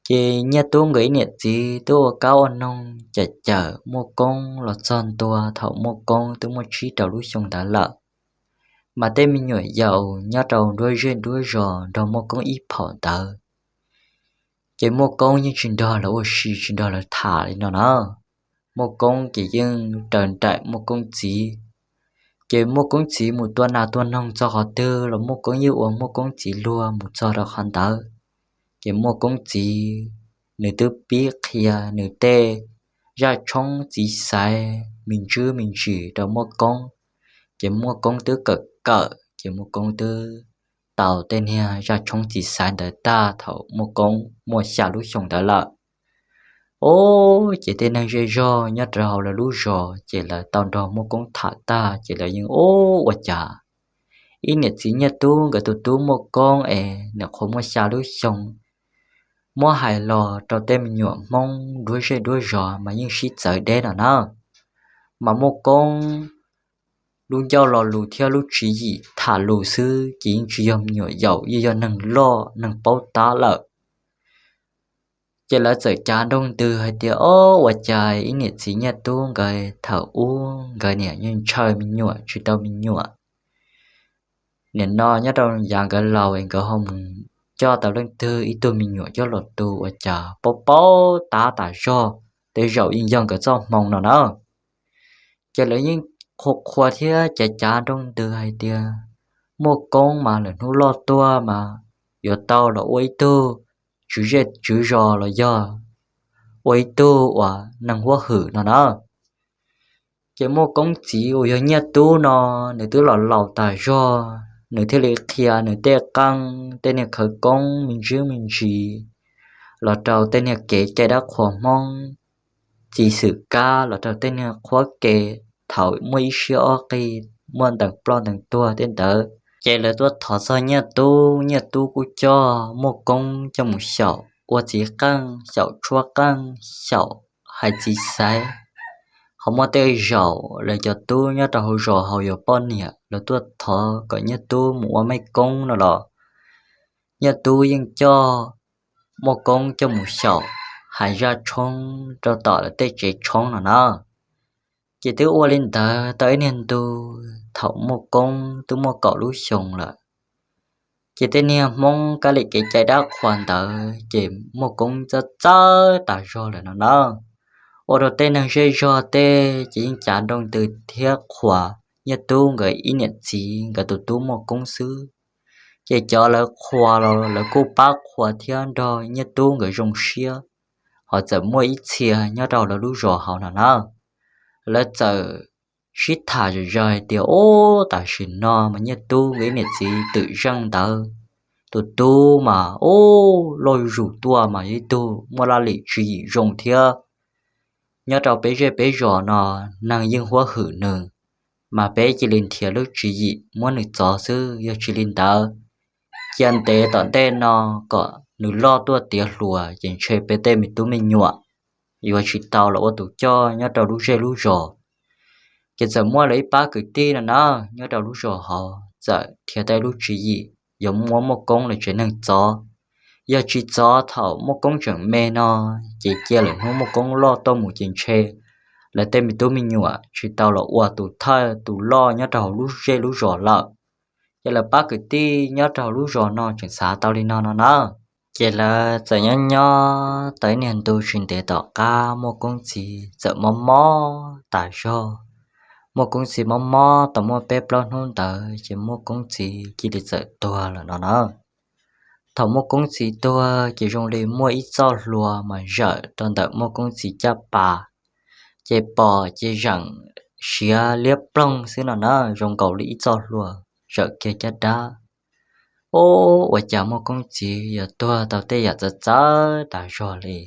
Ces Nyiaj Tub nkawd ib niam txiv twb ua kab ua noog cawm cawm Muaj Koob los txog ntua thaum Muaj Koob twb muaj tsib rau lub xyoo ntawd lawm. Mas tej me nyuam yaus nyob rau nruab zej nruab zos nrog Muaj Koob ib phaum ntawd, ces Muaj Koob yeej tsis nrog lawv ua si tsis nrog lawv tham li no na. Muaj Koob ces yeej raws nraim Muaj Koob txiv. Ces Muaj Koob txiv mus tua nas tua noog txog qhov twg los Muaj Koob yeej ua Muaj Koob txiv luag mus txog rau qhov ntawd. Ces Muaj Koob txiv nws twb pib qhia nws tej zaj tshoob txiv xaiv me ntsis me ntsis rau Muaj Koob. Ces Muaj Koob twb kawm kawm ces Muaj Koob twb tau tej niag zaj tshoob txiv xaiv ntawd tag thaum Muaj Koob muaj xya lub xyoo ntawd lawm. Ub, ces tej neeg zej zog nyob rau hauv lawv lub zos ces lawv tau nrog Muaj Koob tham tag ces lawv yeej ub ua cas ib niam txiv Nyiaj Tub nkawd tus tub Muaj Koob es nws qhuav muaj xya lub xyoo, muab hais los rau tej me nyuam Hmoob nruab zej nruab zos mas yeej sib txawv deb no na. Mas Muaj Koob lub ncauj lo lus thiab lub tswv yim tham lus xwb ces yeej tsis yog me nyuam yaus, yeej yog neeg loj neeg paub tab lawm. Ces lawv txawm cav nrooj ntws hais tias, Ob, ua cas ib niam txiv Nyiaj Tub nkawd thaum ub nkawd niam yeej ntshaw me nyuam tsis tau me nyuam, nim no nyob rau yav nkawd laus es nkawd ho mus coj tau leej twg ib tug me nyuam coj los tu, ua cas paub paub tab tas zog, tej zaum yeej yog nkawd txoj hmoo no na. Ces lawv yeej qhuas qhuas thiab cav cav nrooj ntws hais tias, Muaj Koob mas lwm hnub loj tuaj mas yuav tau los ua ib tug tswv zej tswv zos los yog ua ib tug uas neeg huab hwm no na. Ces Muaj Koob txiv uas yog Nyiaj Tub no, nws twb los laus tas zog, nws thiaj li qhia nws tej qeej tej niag khawv koob me ntsis me ntsis los rau tej niag kev cai dab qhuas Hmoob, txiv xwm kab los rau tej niag qhuab ke thaum muaj ib siab ob qig, muaj ntees ploj ntees tuag tej ntawd. Ces lawv tuaj thov txog Nyiaj Tub, Nyiaj Tub kuj coj Muaj Koob coj mus xyaum ua txiv qeej, xyaum tshuab qeej, xyaum hais txiv xaiv. Ho muaj tej zaum lawv cov tub nyob rau hauv zos hauv yuav poj niam, lawv tuaj thov kom Nyiaj Tub mus ua mej koob no los Nyiaj Tub yeej coj Muaj Koob coj mus xyaum hais zaj tshoob rau tom lawv tej tsev tshoob no na. Ces twb ua li ntawd tau ib niag ntu, thaum Muaj Koob twb muaj kaum lub xyoo lawm, ces tej niag Hmoob kab li kev cai dab qhuas ntawd ces Muaj Koob txawj txawj tas zog lawm no na. Ua rau tej neeg zej zog tej ces yeej cav nroo ntws thiab qhuas Nyiaj Tub nkawd ib niam txiv nkawd tus tub Muaj Koob xwb. Ces cov lawv qhuas los lawv kuj pab qhuas thiab nrog Nyiaj Tub nkawd zoo siab. Ho txawm muaj ib txhia nyob rau lawv lub zos hauv no na, lawv txawm sib tham zom zaws hais tias, Ub, tam sim no mas Nyiaj Tub nkawd ib niam txiv twm zeej ntawd, tus tub mas ub, loj zus tuaj mas yog ib tug muaj laj lim tswv yim zoo thiab. Nyob rau peb zej peb zos no neeg yeej huab hwm nws, mas peb cia li nrhiav lub tswv yim muab nws txov xwb, yog tsis li ntawd cia ntev tom ntej no kom nws loj tuaj tiav hluas ces ntshe peb tej me tub me nyuam yuav tsis tau los ua tus coj nyob rau lub zej lub zos. Ces txawm muaj lawv ib pab kwv tij no na, nyob rau lub zos hauv txawm nrhiav tau lub tswv yim yuav muab Muaj Koob lawv tsev neeg txov. Yog tsis txov thaum Muaj Koob tseem me no, ces cia lawm hnub Muaj Koob loj tuaj mus ces ntshe lawv tej me tub me nyuam tsis tau los ua tus thawj tus loj nyob rau hauv lub zej lub zos lawm. Ces lawv pab kwv tij nyob rau hauv lub zos no tseem xav tau li no no na. Ces lawv txawm nyob nyob tau ib niag ntu tsis ntev tom qab Muaj Koob txiv txawm mob mob tas zog. Muaj Koob txiv mob mob tau muaj peb plaub hnub ntawd ces Muaj Koob txiv cia li txawm tuag lawm no na. Thaum Muaj Koob txiv tuag ces zoo li muaj ib txoj hlua mas zawm rau ntawm Muaj Koob txiv caj pas, ces pom ces zeem siav liab ploog xwb no na, zoo nkaus li ib txoj hlua zawm kiag caj dab. Ub, ua cas Muaj Koob txiv yuav tuag tau tej yam txawv txawv tas zog li.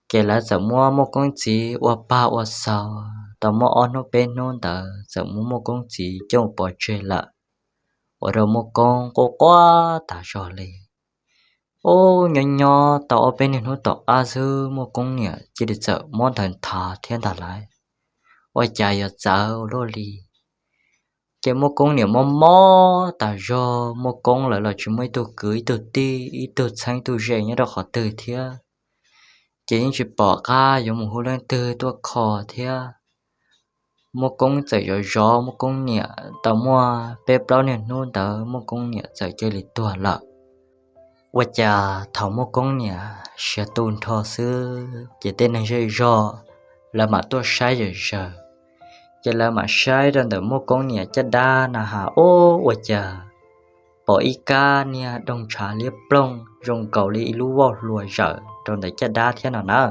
Ces lawv txawm muab Muaj Koob txiv ua pag ua xaus tau muaj ob hnub peb hnub ntawd txawm muab Muaj Koob txiv coj pov tseg lawm, ua rau Muaj Koob quaj quaj tas zog li. Ub, nyob nyob tau ob peb niag hnub tom qab xwb Muaj Koob niam cia li txawm muab ntawd nthav thiab ntag lauj. Ua cas yuav txawv ua luaj li. Ces Muaj Koob niam mob mob tas zog, Muaj Koob lawv los tsis muaj ib tug kwv ib tug tij ib tug txheeb ib tug ze nyob rau qhov twg thiab, ces yeej tsis pom qab yuav mus hu leej twg tuaj kho thiab. Muaj Koob txawm zov zov Muaj Koob niam tau muaj peb plaub niag hnub ntawd Muaj Koob niam txawm cia li tuag lawm. Ua cas thaum Muaj Koob niam siav tu nrho xwb ces tej neeg zej zog lawv mam tuaj saib zom zaws. Ces lawv mam saib rau ntawm Muaj Koob niam caj dab na has, ub, ua cas pom ib kab niag doog ntshav liab ploog zoo nkaus li ib lub vauj hluas zawm rau ntawm caj dab thiab no na.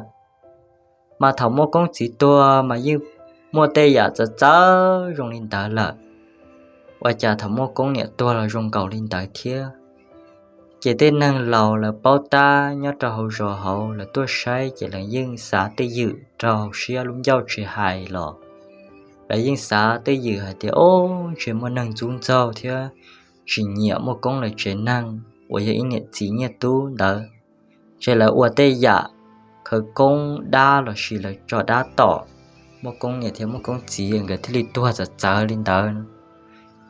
Mas thaum Muaj Koob txiv tuag mas yeej muaj tej yam txawv txawv zoo li ntawd lawm. Ua cas thaum Muaj Koob niam tuag los zoo nkaus li ntawd thiab? Ces tej neeg laus lawv paub tab nyob rau hauv zos hauv lawv tuaj saib ces lawv yeej xav twj ywm rau hauv siab lub ncauj tsis hais los lawv yeej xav twj ywm hais tias, ub, ntshe muaj neeg ntxub ntxaug thiab tsis nyiam Muaj Koob lawv tsev neeg uas yog ib niam txiv Nyiaj Tub ntawd. Ces lawv ua tej yam khawv koob dab los sis lawv tso dab tom Muaj Koob niam thiab Muaj Koob txiv nkawd thiaj li tuag txawv txawv li ntawd.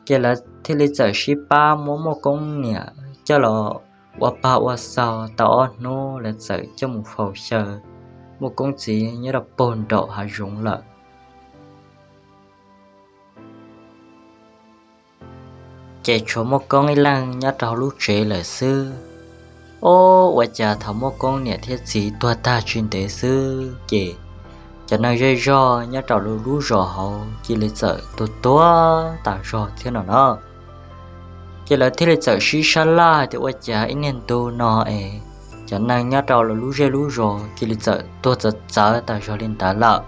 Ces lawv thiaj li txawm sib pab muab Muaj Koob niam coj los ua pag ua xaus tau ob hnub lawv txawm coj mus faus xyaw Muaj Koob txiv nyob rau puag nraum hav zoov lawm. Ces tshuav Muaj Koob ib leeg nyob rau hauv lub tsev lawm xwb. Ob, ua cas thaum Muaj Koob niam thiab txiv tuag tag tsis ntev xwb ces cov neeg zej zog nyob rau lub zos hauv cia li txawm tuag tuag tas zog thiab no na. Ces lawv thiaj li txawm sib sab laj hais tias ua cas ib niag ntu no es cov neeg nyob rau lawv lub zej lub zos cia li txawm tuag txawv txawv tas zog li ntawd lawm.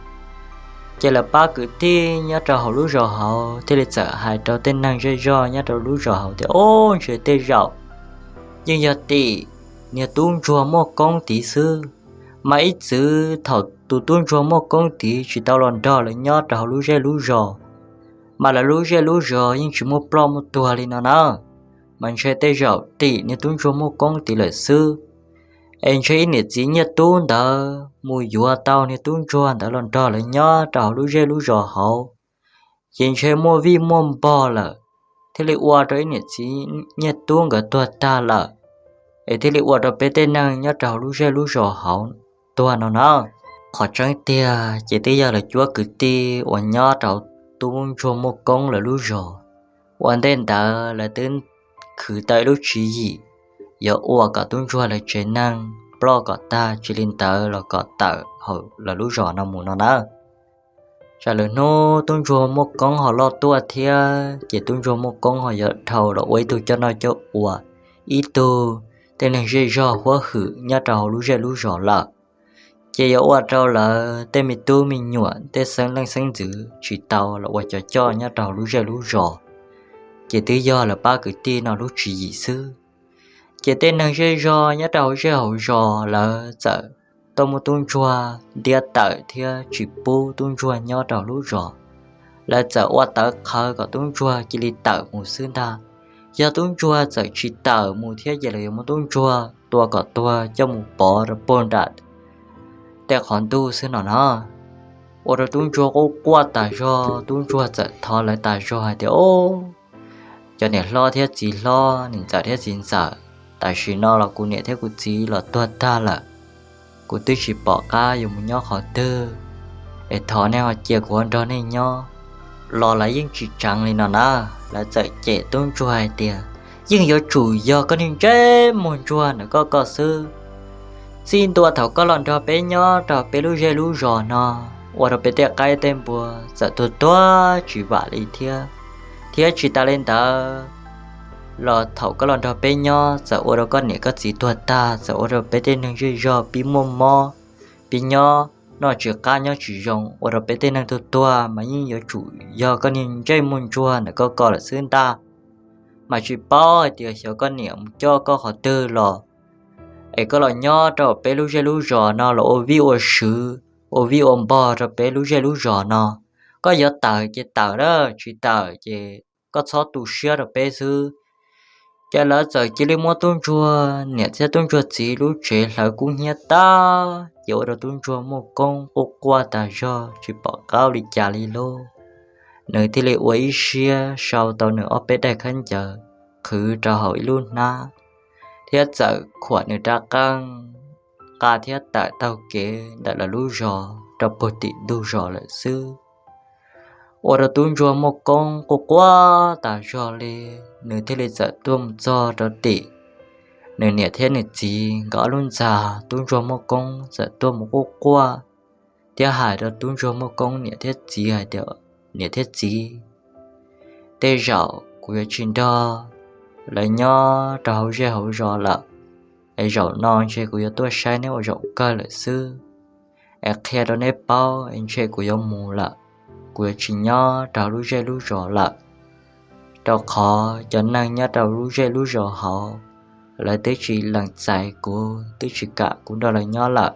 Ces lawv pab kwv tij nyob rau hauv lub zos hauv thiaj li txawm hais rau tej neeg zej zog nyob rau lub zos hauv tias, ob, ntshe tej zaum yeej yog tim niag tub ntsuag Muaj Koob tid xwb. Mas ib txwm thaum tus tub ntsuag Muaj Koob tid tsis tau los nrog lawv nyob rau hauv lub zej lub zos, mas lawv lub zej lub zos yeej tsis muaj ploj muaj tuag li no na. Mas ntshe tej zaum tim niag tub ntsuag Muaj Koob tid lawm xwb. Es ntshe ib niam txiv Nyiaj Tub ntawd mus yuav tau niag tub ntsuag ntawd los nrog lawv nyob rau hauv lub zej lub zos hauv, ces ntshe muaj vij muaj npog lawm, thiaj li ua rau ib niam txiv Nyiaj Tub nkawd tuag tag lawm, es thiaj li ua rau peb tej neeg nyob rau hauv lub zej lub zos hauv tuag no na. Qhov tseeb tiag ces twb yog lawv cuab kwv tij uas nyob rau tub ntsuag Muaj Koob lawv lub zos, ua ntej ntawd lawv twb khwv tau ib lub tswv yim yuav ua kom tub ntsuag lawv tsev neeg ploj kom tag, tsis li ntawd los kom tawm hauv lawv lub zos no mus no na. Tsam lwm hnub tub ntsuag Muaj Koob ho loj tuaj thiab ces tub ntsuag Muaj Koob ho yuav dhau los ua ib tug coj noj coj ua, ib tug tej neeg zej zog huab hwm nyob rau hauv lub zej lub zos lawm. Ces yuav ua rau lawv tej me tub me nyuam tej xeeb leej xeeb ntxwv tsis tau los ua cov coj nyob rau hauv lub zej lub zos. Ces twb yog lawv pab kwv tij no lub tswv yim xwb. Ces tej neeg zej zog nyob rau hauv zej hauv zos lawv txawm tuaj muab tub ntsuag ntiab tawm thiab tsis pub tub ntsuag nyob rau lub zos. Lawv txawm ua tawv qhawv kom tub ntsuag cia li tawm mus xwb ntag. Yog tub ntsuag txawm tsis tawm mus thiab ces lawv yuav muab tub ntsuag tua kom tuag coj mus pov rau puag nram tej qhov ntuj xwb no na. Ua rau tub ntsuag quaj quaj tas zog, tub ntsuag txawm thov lawv tas zog hais tias, ob, cov niam hlob thiab txiv hlob, niam ntxawm thiab txiv ntxawm, tam sim no los kuv niam thiab kuv txiv los tuag tag lawm, kuv twb tsis pom qab yuav mus nyob qhov twg, es thov nej ho cia kuv ua nrog nej nyob. Los lawv yeej tsis tseev li no na, lawv txawm cem tub ntsuag hais tias, yeej yuav tsum yog koj niag ntsej muag ntsuag ntawm koj koj xwb. Txij ntua thaum koj los nrog peb nyob rau peb lub zej lub zos no, ua rau peb tej qaib tej npua txawm tuag tuag tsis vam li thiab. Thiab tsis tas li ntawd los thaum koj los nrog peb nyob txawm ua rau koj niam koj txiv tuag tag, txawm ua rau peb tej neeg zej zog pib muaj mob, pib nyob noj tsis qab nyob tsis zoo, ua rau peb tej neeg tuag tuag mas yeej yuav tsum yog koj niag ntsej muag ntsuag ntawm koj koj lawm xwb ntag. Mas tsis paub hais tias xyov koj niam mus coj koj qhov twg los, es koj los nyob rau peb lub zej lub zos no los ua vij ua sw, ua vij ua npog rau peb lub zej lub zos no. Koj yuav tawm ces tawm na, tsis tawm ces koj txhob tu siab rau peb xwb. Ces lawv txawm cia li muab tub ntsuag niam thiab tub ntsuag txiv lub tsev hlawv kub hnyiab tag, ces ua rau tub ntsuag Muaj Koob quaj quaj tas zog tsis pom qab ua li cas li lauj. nws thiaj li ua ib siab sau tau nws ob peb daim khaub ncaws qhwv rau hauv ib lub hnab, thiab txawm khuam nws rab qeej nqa thiab tawm taug kev ntawm lawv lub zos rau puag tim ntug zos lawm xwb. Ua rau tub ntsuag Muaj Koob quaj quaj tas zog li, nws thiaj li txawm tuaj mus txog rau tim nws niam thiab nws txiv nkawd ob lub ntxa. Tub ntsuag Muaj Koob txawm tuaj mus quaj quaj thiab hais rau tub ntsuag Muaj Koob niam thiab txiv hais tias, Niam thiab txiv, tej zaum kuv yuav tsis nrog lawv nyob rau hauv zej hauv zos lawm, es zaum no ntshe kuv yuav tuaj saib neb ua zaum kawg lawm xwb, es qhia rau neb paub es ntshe kuv yuav mus lawm, kuv yuav tsis nyob rau lub zej lub zos lawm, rau qhov cov neeg nyob rau lub zej lub zos hauv, lawv twb tsis lees txais kuv, twb tsis kam kuv nrog lawv nyob lawm,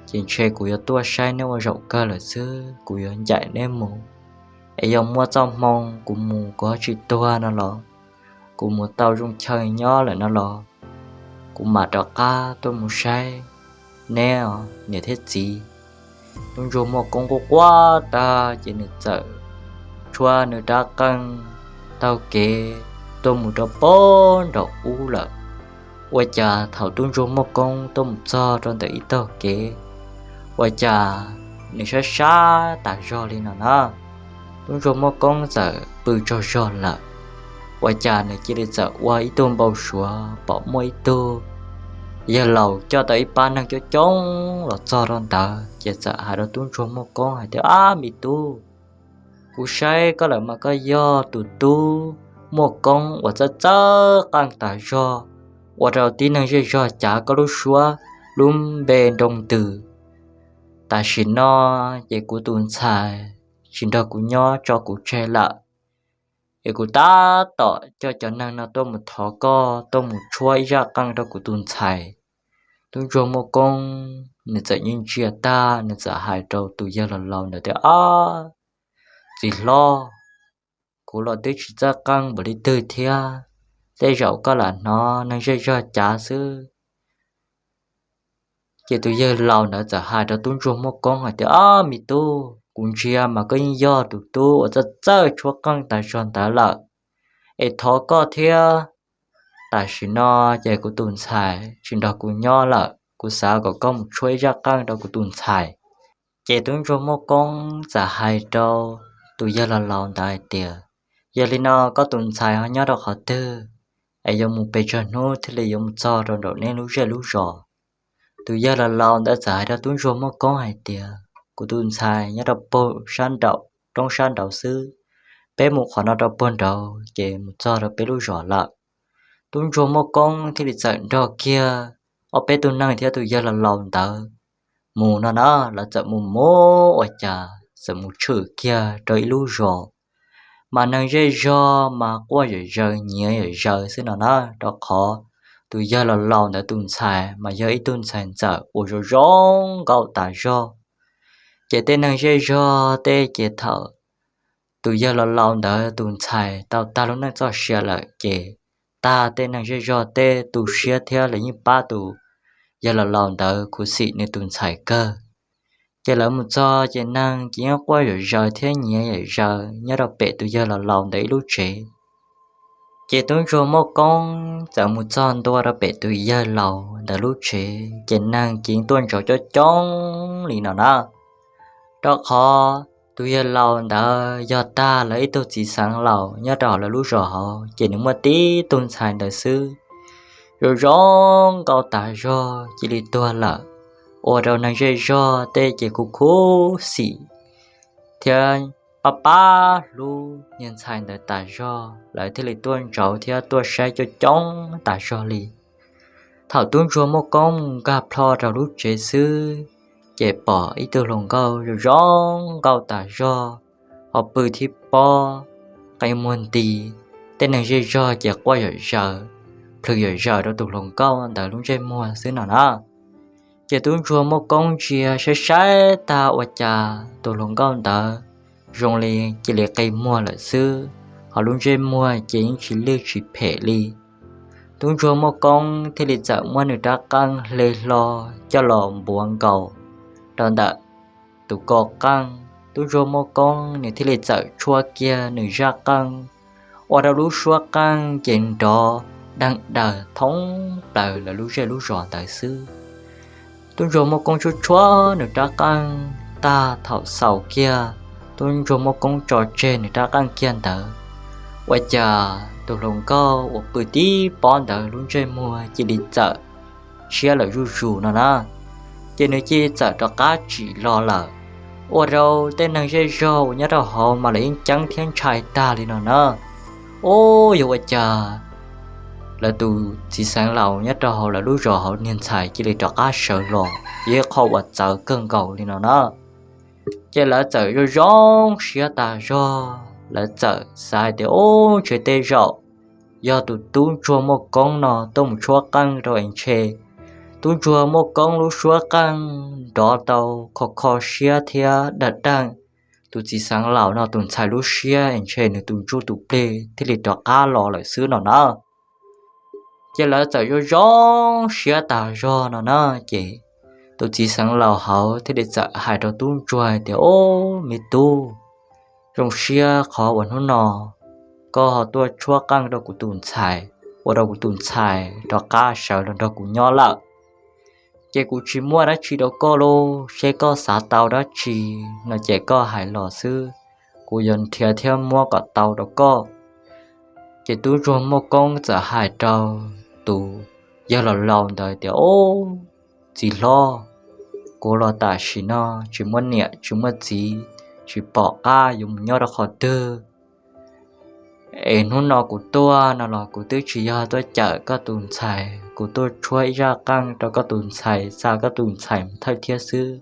ces ntshe kuv yuav tuaj saib neb ua zaum kawg lawm xwb, kuv yuav ncaim neb mus. Es yog muaj txoj hmoo kuv mus kuv ho tsis tuag no los, kuv mus tau zoo chaw nyob lawm no los, kuv mam rov qab tuaj mus saib neb os niam thiab txiv. Tub ntsuag Muaj Koob quaj quaj tag ces nws txawm tshuab nws rab qeej taug kev tuaj mus rau pem nraum ub lawm. Ua cas thaum tub ntsuag Muaj Koob tuaj mus txog rau ntawm ib tog kev, ua cas nws sab sab tas zog li no na. Tub ntsuag Muaj Koob txawm pw tsaug zog lawm, ua cas nws cia li txawm ua ib tug npau suav pom muaj ib tug yawg laus coj tau ib pab neeg coob coob los txog rau ntawd ces txawm hais rau tub ntsuag Muaj Koob hais tias, Ab me tub, kuv saib koj lawm mas koj yog tus tub Muaj Koob uas txawj txawj qeej tas zog, ua rau tib neeg zej zog cav koj lub suab lub npe nroo ntws. Tam sim no ces kuv tus ntxhais tsis nrog kuv nyob tso kuv tseg lawm, es kuv tab tom coj cov neeg no tuaj mus thov koj tuaj mus tshuab ib zaj qeej rau kuv tus ntxhais. Tub ntsuag Muaj Koob nws txawm ntsia ntsia tag nws txawm hais rau tus yawg laus laus ntawd tias, Ab, txiv hlob, kuv los twb tsis txawj qeej npaum li twg thiab, tej zaum koj lam hnov neeg zej zog cav xwb. Ces tus yawg laus ntawd txawm hais rau tub ntsuag Muaj Koob hais tias, Ab me tub, kuv ntsia mas koj yeej yog tus tub uas txawj txawj tshuab qeej tas zog ntawd lawm, es thov koj thiab, tam sim no ces kuv tus ntxhais tsis nrog kuv nyob lawm, kuv xav kom koj mus tshuab ib zaj qeej rau kuv tus ntxhais. Ces tub ntsuag Muaj Koob txawm hais rau tus yawg laus laus ntawd hais tias, Yog li no koj tus ntxhais ho nyob rau qhov twg, es yuav mus pes tsawg hnub thiaj li yuav mus txog rau nraum neb lub zej lub zos? Tus yawg laus laus ntawd txawm hais rau tub ntsuag Muaj Koob hais tias, Kuv tus ntxhais nyob rau pem sab nraum roob sab nraud xwb, peb mus qhov no rau puag nraud ces mus txog rau peb lub zos lawm. Tub ntsuag Muaj Koob thiaj li txawm nrog kiag ob peb tug neeg thiab tus yawg laus laus ntawd mus no na. Lawv txawm mus mus ua cas txawm mus tshwm kiag rau ib lub zos, mas neeg zej zog mas quaj zom zaws nyiav zom zaws xwb no na, rau qhov tus yawg laus laus ntawd tus ntxhais mas yog ib tug ntxhais ntxawm uas zoo zoo nkauj tas zog. Ces tej neeg zej zog tej ces thaum tus yawg laus laus ntawd tus ntxhais tau tag lub neej txoj sia lawm ces tag tej neeg zej zog tej tu siab thiab lawv yeej pab tus yawg laus laus ntawd khuv xim nws tus ntxhais kawg. Ces lawv mus txog ces neeg ces yeej quaj zom zaws thiab nyiav zom zaws nyob rau pem tus yawg laus laus ntawd ib lub tsev. Ces tub ntsuag Muaj Koob txawm mus txog ntua rau pem tus yawg laus ntawd lub tsev ces neeg ces yeej tuaj ntsauv coob coob li no na, rau qhov tus yawg laus ntawd yog tag lawv ib tug txiv xeev laus nyob rau hauv lawv lub zos hauv ces nws muaj tib tug ntxhais ntawd xwb, zoo zoo nkauj tas zog cia li tuag lawm, ua rau neeg zej zog tej ces khuv khuv xim thiab pab pab hlub niag ntxhais ntawd tas zog, lawv thiaj li tuaj ntsauv thiab tuaj saib coob coob tas zog li. Thaum tub ntsuag Muaj Koob mus nkag plho rau lub tsev xwb, ces pom ib tug hluas nkauj zoo zoo nkauj tas zog, ho pw thib pob, qe muag nti, tej neeg zej zog ces quaj zom zaws, plhws zom zaws rau tus hluas nkauj ntawd lub ntsej muag xwb no na. Ces tub ntsuag Muaj Koob ntsia saib saib tag ua cas tus hluas nkauj ntawd zoo li cia li qe muag lawm xwb, ho lub ntsej muag ces yeej tsis lwj tsis phem li. Tub ntsuag Muaj Koob thiaj li txawm muab nws rab qeej hle hlo coj los npuav nkaus rau ntawm tus ko qeej, tub ntsuag Muaj Koob nws thiaj li txawm tshuab kiag nws zaj qeej, ua rau lub suab qeej ces nrov deeg daws thoob plaws lawv lub zej lub zos ntawd xwb. Tub ntsuag Muaj Koob tshuab tshuab nws rab qeej tag, thaum xaus kiag tub ntsuag Muaj Koob tso tseg nws rab qeej kiag ntawd, ua cas tus hluas nkauj uas pw tib pob ntawd lub ntsej muag cia li txawm tshiab lawm zuj zus no na. Ces nws cia li txawm rov qab tsim los lawm, ua rau tej neeg zej zog uas nyob rau hauv mas lawv yeej ceeb thiab ntshai tag li no na. Ub, yog ua cas lawv tus txiv xeev laus nyob rau hauv lawv lub zos hauv niag ntxhais cia li rov qab sawv los, yog ib qho uas txawv kawg nkaus li no na. Ces lawv txawm zoo zoo siab tas zog, lawv txawm xav hais tias, ub, ntshe tej zaum yog tus tub ntsuag Muaj Koob no tuaj mus tshuab qeej rau es ntshe tub ntsuag Muaj Koob lub suab qeej nrov tau kho kho siab thiab dag deeg tus txiv xeev laus no tus ntxhais lub siab es ntshe nws tus ntsuj tus plig thiaj li rov qab los lawm xwb no na. Ces lawv txawm zoo zoo siab tas zog no na. Ces tus txiv xeev laus hauv thiaj li txawm hais rau tub ntsuag hais tias, ub, me tub, zoo siab qhov uas hnub no koj ho tuaj tshuab qeej rau kuv tus ntxhais, ua rau kuv tus ntxhais rov qab sawv los nrog kuv nyob lawm. Ces kuv tsis muaj dab tsi rau koj lauj, seb koj xav tau dab tsi no ces koj hais los xwb, kuv yuav nrhiav thiab muab kom tau rau koj. Ces tub ntsuag Muaj Koob txawm hais rau tus yawg laus laus ntawd tias, ub, txiv hlob, kuv los tam sim no tsis muaj niam tsis muaj txiv, tsis pom qab yuav mus nyob rau qhov twg. Es hnub no kuv tuaj no los kuv twb tsis yog tuaj cawm koj tus ntxhais, kuv tuaj tshuab ib zaj qeej rau koj tus ntxhais, xa koj tus ntxhais mus thawj thiab xwb.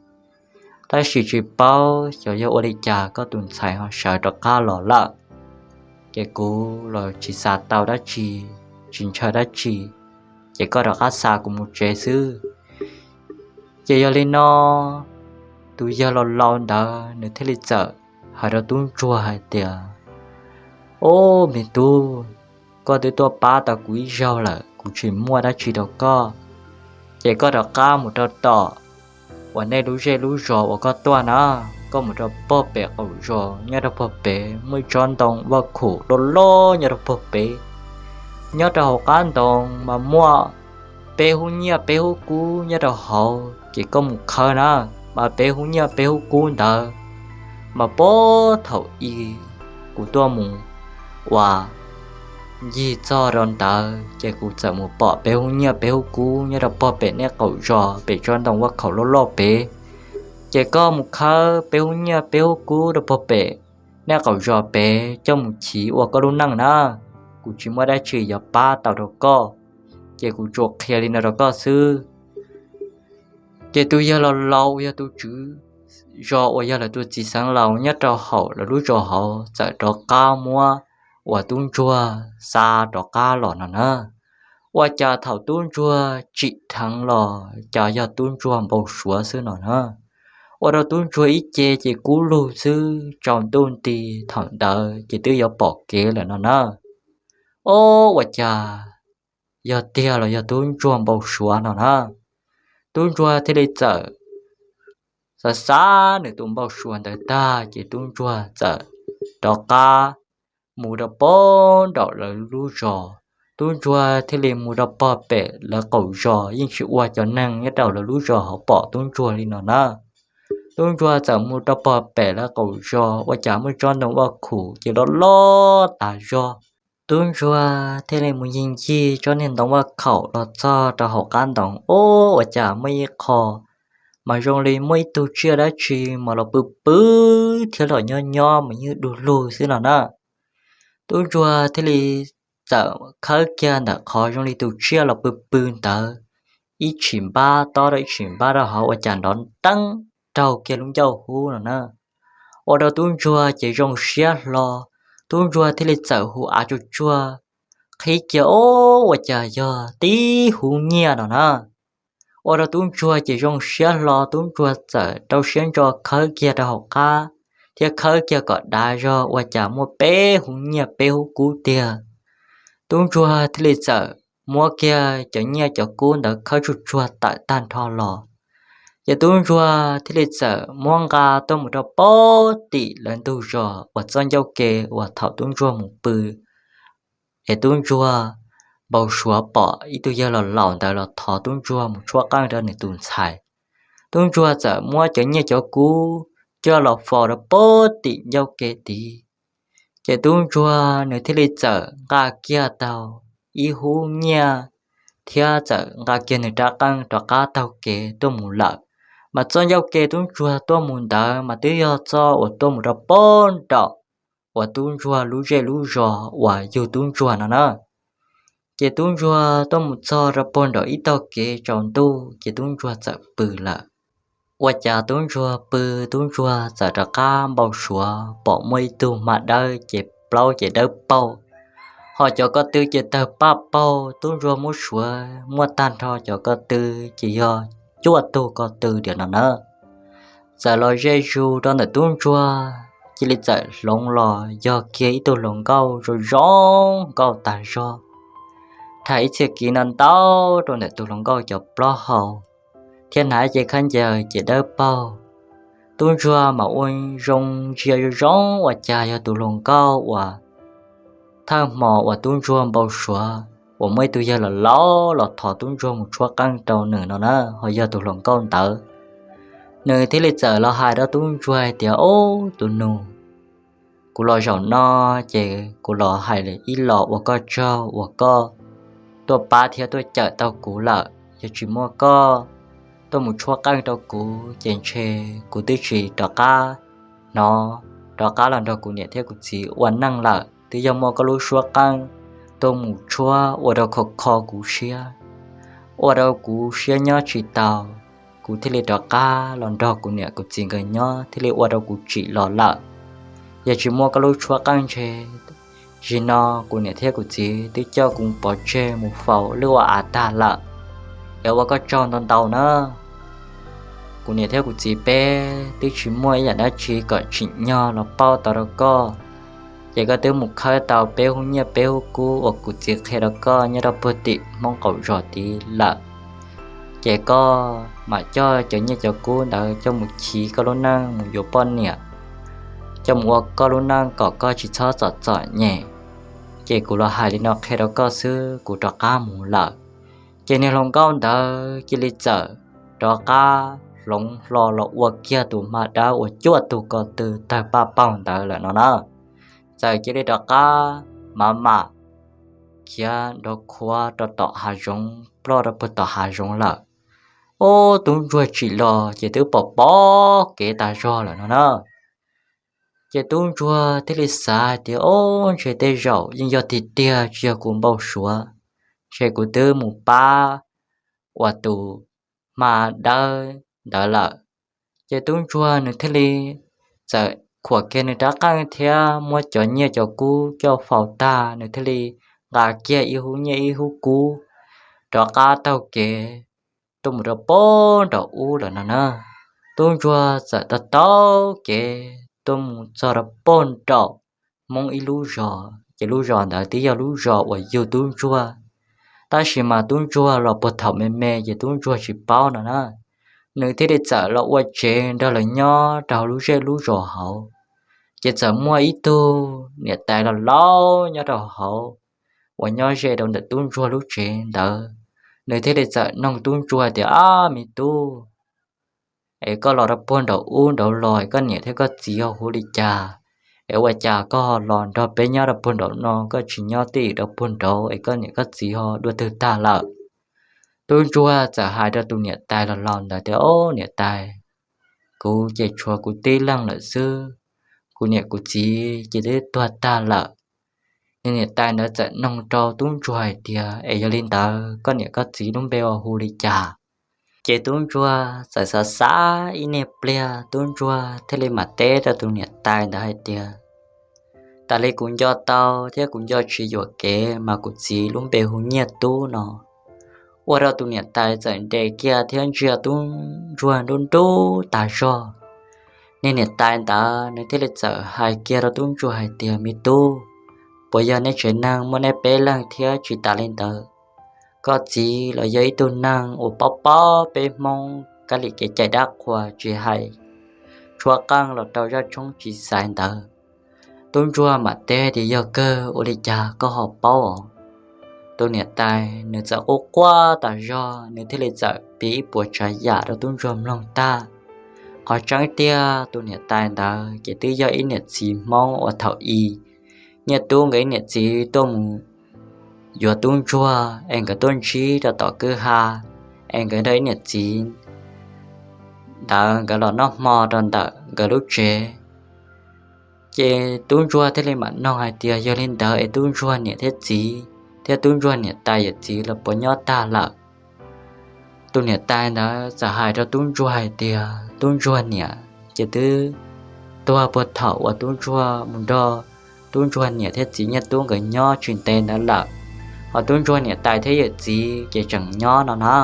Tab sis tsis paub xyov yog ua li cas koj tus ntxhais ho sawv rov qab los lawm. Ces kuv los tsis xav tau dab tsi, tsis ntshaw dab tsi, ces koj rov qab xa kuv mus tsev xwb. Ces yog li no, tus yawg laus laus ntawd nws thiaj li txawm hais rau tub ntsuag hais tias, ub, me tub, koj twb tuaj pab tau kuv ib zaug lawm, kuv tsis muaj dab tsi rau koj. Ces koj rov qab mus rau tom uas nej lub zej lub zos uas koj tuaj na, koj mus rau pog pem qaum zos, nyob rau pog pem muaj ib tsob ntoo vaj khum loj loj nyob rau pog pem. Nyob rau hauv qab ntoo mas muaj peb hub nyiaj peb hub kub nyob rau hauv, ces koj mus khawb na, mas peb hub nyiaj peb hub kub ntawd mas puag thaum ub kuv tuaj mus ua ncig txog rau ntawd, ces kuv txawm mus pom peb hub nyiaj peb hub kub nyob rau pog pem nej qaum zos pem tsob ntoo vaj khum loj loj pem. Ces koj mus khawb peb hub nyiaj peb hub kub rau pog pem nej qaum zos pem coj mus chiv ua koj lub neej na. Kuv tsis muaj dab tsi yuav pab tau rau koj, ces kuv tsuas qhia li no rau koj xwb. Ces tus yawg laus laus uas yog tus tswv zos uas yog lawv tus txiv xeev laus nyob rau hauv lawv lub zos hauv txawm rov qab muab uas tub ntsuag xa rov qab los no na. Ua cas thaum tub ntsuag tsim dheev los cas yog tub ntsuag npau suav xwb no na. Ua rau tub ntsuag ib ce ces kub lug xwb, tsaus ntuj nti thaum ntawd ces twb yuav pom kev lawm no na. Ob, ua cas yog tiag los yog tub ntsuag npau suav no na. Tub ntsuag thiaj li txawm xav xav nws tus npau suav ntawd tag ces tub ntsuag txawm rov qab mus rau pog nraum lawv lub zos. Tub ntsuag thiaj li mus rau pog pem lawv qaum zos, yeej tsis ua cov neeg nyob rau lawv lub zos hauv pom tub ntsuag li no na. Tub ntsuag txawm mus rau pog pem lawv qaum zos ua cas muaj tsob ntoo vaj khum ces loj loj tas zog. Tub ntsuag thiaj li mus ncig ncig tsob niag ntoo vaj khaum los txog rau hauv qab ntoo, ob, ua cas muaj ib qho mas zoo li muaj ib tug tsiaj dab tsi mas los pw pw thiab los nyob nyob mas yeej du lug xwb no na. Tub ntsuag thiaj li txawm khawb kiag ntawm qhov zoo li tus tsiaj los pw pw ntawd ib tshim npab tob rau ib tshim npab rau hauv ua cas nrov nteeb raug kiag lub ncauj hub no na. Ua rau tub ntsuag ces zoo siab hlo, tub ntsuag thiaj li txawm hu av tsuag tsuag qhib kiag, ob, ua cas yog tib hub nyiaj no na. Ua rau tub ntsuag ces zoo siab hlo, tub ntsuag txawm rau siab ntso khawb kiag rau hauv qab thiab khawb kiag kom dav zog ua cas muaj peb hub nyiaj peb hub kub tiag. Tub ntsuag thiaj li txawm muab kiag cov nyiaj cov kub ntawd khawb tsuag tsuag tawm tag nrho los, Ces tub ntsuag thiaj li txawm muab nqa tuaj mus rau pem tim lawv ntug zos uas txoj ncauj ke uas thaum tub ntsuag mus pw es tub ntsuag npau suav pom ib tug yawg laus laus ntawd los thov tub ntsuag mus tshuab qeej rau nws tus ntxhais. Tub ntsuag txawm muab cov nyiaj cov kub coj los faus rau pem tim ncauj ke tid. Ces tub ntsuag nws thiaj li txawm nqa kiag tau ib hub nyiaj thiab txawm nqa kiag nws rab qeej rov qab taug kev tuaj mus lawm. Mas txoj ncauj ke tub ntsuag tuaj mus ntawd mas twb yog txoj uas tuaj mus rau pem nraum uas tub ntsuag lub zej lub zos uas yug tub ntsuag no na. Ces tub ntsuag tuaj mus txog rau pem nraum ib tog kev tsaus ntuj ces tub ntsuag txawm pw lawm. Ua cas tub ntsuag pw, tub ntsuag txawm rov qab npau suav pom muaj ib tug hma dawb ces plaub ces dawb paug, ho cov ko tw ces tawg paj paug. Tub ntsuag muab suav muaj tag nrho cov ko tw ces yog cuaj tug ko tw tiam no na. Txawm los ze zus rau ntawm tub ntsuag cia li txawm hloov los yog kiag ib tug hluas nkauj zoo zoo nkauj tas zog, tham ib txhia kiv no ntau rau ntawm tus hluas nkauj cov plaub hau thiab hnav cev khaub ncaws ces dawb paug. Tub ntsuag mas ua zoo ntsia zoo zoo ua cas yog tus hluas nkauj uas thawj hmo uas tub ntsuag npau suav uas muaj ib tug yawg laus laus los thov tub ntsuag mus tshuab qeej rau nws no na ho yog tus hluas nkauj ntawd. Nws thiaj li txawm los hais rau tub ntsuag hais tias, Ob, tus nus, kuv los zaum no ces kuv los hais ib los ua koj tsaug uas koj tuaj pab thiab tuaj cawm tau kuv lawm. Yog tsis muaj koj tuaj mus tshuab qeej rau kuv ces ntshe kuv twb tsis rov qab hnov rov qab los nrog kuv niam thiab kuv txiv ua neej lawm. Twb yog muaj koj lub suab qeej tuaj mus tshuab ua rau khov kho kuv siab, ua rau kuv siab nyob tsis tau, kuv thiaj li rov qab los nrog kuv niam kuv txiv nkawd nyob thiaj li ua rau kuv tsim los lawm. Yog tsis muaj koj lub tshuab qeej ntshe zim no kuv niam thiab kuv txiv twb coj kuv pov tseg mus faus lwj ua av tag lawm. Es ua koj tsaug ntau ntau na. Kuv niam thiab kuv txiv peb twb tsis muaj ib yam dab tsi kom tsim nyog los pauj tau rau koj. Ces koj twb mus khawb tau peb hub nyiaj peb hub kub uas kuv txiv qhia rau koj nyob rau puag tim Hmoob qaum zos tid lawm. Ces koj mam coj cov nyiaj cov kub ntawd coj mus chiv koj lub neej mus yuav poj niam, coj mus ua koj lub neej kom koj tsis txhob txom txom nyem. Ces kuv los hais li no qhia rau koj xwb, kuv rov qab mus lawm. Ces niag hluas nkauj ntawd cia li txawm rov qab hloov hlo los ua kiag tus hma dawb uas cuaj tug ko tw tawg paj paug ntawd lawm no na. Txawm cia li rov qab mam mam khiav nrov khuav rau tom hav zoov, ploj rau puag tom hav zoov lawm. Ub, tub ntsuag tsim los ces twb pom pom kev tas zog lawm no na. Ces tub ntsuag thiaj li xav hais tias, Ob, ntshe tej zaum yeej yog tiag tiag tsis yog kuv npau suav, ntshe kuv twb mus pab uas tus hma dawb ntawd lawm. Ces tub ntsuag nws thiaj li txawm khuam kiag nws rab qeej thiab muab cov nyiaj cov kub coj faus tag, nws thiaj li nqa kiag ib hub nyiaj ib hub kub rov qab taug kev tuaj mus rau puag nraum ub lawm no na. Tub ntsuag txawm taug taug kev tuaj mus txog rau puag nraum Hmoob ib lub zos, ces lub zos ntawd twb yog lub zos uas yug tub ntsuag. Tab sis mas tub ntsuag los puag thaum me me ces tub ntsuag tsis paub no na. Nws thiaj li txawm los ua tsev nrog lawv nyob rau hauv lub zej lub zos hauv. Ces txawm muaj ib tug niam tais laus laus nyob rau hauv uas nyob ze rau ntawm tub ntsuag lub tsev ntawd. Nws thiaj li txawm noog tub ntsuag tias, Ab, me tub, es koj los rau puag nraum ub nraud los es koj niam thiab koj txiv ho hu li cas? Es ua cas koj ho los nrog peb nyob rau puag nraum no, koj tsis nyob twj ywm rau puag nraud es koj niam koj txiv ho dua twg tag lawm? Tub ntsuag txawm hais rau tus niam tais laus laus ntawd tias, Ob, niam tais, kuv ces tshuav kuv tib leeg lawm xwb, kuv niam kuv txiv ces twb tuag tag lawm. Nws niam tais ntawd txawm noog rau tub ntsuag hais tias, Es yog li ntawd koj niam koj txiv lub npe ua hu li cas? Ces tub ntsuag txawm xav xav ib niag pliag, tub ntsuag thiaj li mam teb rau tus niam tais ntawd hais tias, Tas li kuv nco tau thiab kuv nco tsis yuam kev mas kuv txiv lub npe hu Nyiaj Tub no. Ua rau tus niam tais txawm nres kiag thiab ntsia tub ntsuag nrub nrub tas zog. Niag niam tais ntawd nws thiaj li txawm hais kiag rau tub ntsuag hais tias, Me tub, puas yog nej tsev neeg muaj nej peb leeg thiab? Tsis tas li ntawd, koj txiv los yog ib tug neeg uas paub paub peb Hmoob qab li kev cai dab qhuas tsis hais tshuab qeej los rau zaj tshoob tsis xaiv ntawd. Tub ntsuag mam teb tias, Yog kawg, ua li cas koj ho paub os? Tus niam tais nws txawm quaj quaj tas zog, nws thiaj li txawm piav ib puas tsav yam rau tub ntsuag mloog tag. Qhov tseeb tiag tus niam tais ntawd ces twb yog ib niam txiv Hmoob uas thaum i Nyiaj Tub nkawd ib niam txiv tuaj mus yuav tub ntsuag es nkawd tuaj ntsib rau tom kwj ha, es nkawd nrog ib niam txiv ntawd nkawd los noj hmo rau ntawm nkawd lub tsev. Ces tub ntsuag thiaj li mam noog hais tias, Yog li ntawd es tub ntsuag niam thiab txiv thiab tub ntsuag niam tais yawm txiv los puas nyob tag lawm? Tus niam tais ntawd txawm hais rau tub ntsuag hais tias, Tub ntsuag niam ces twb tuag puag thaum uas tub ntsuag mus nrog tub ntsuag niam thiab txiv Nyiaj Tub nkawd nyob tsis ntev ntawd lawm, hos tub ntsuag niam tais thiab yawm txiv ces tseem nyob no na.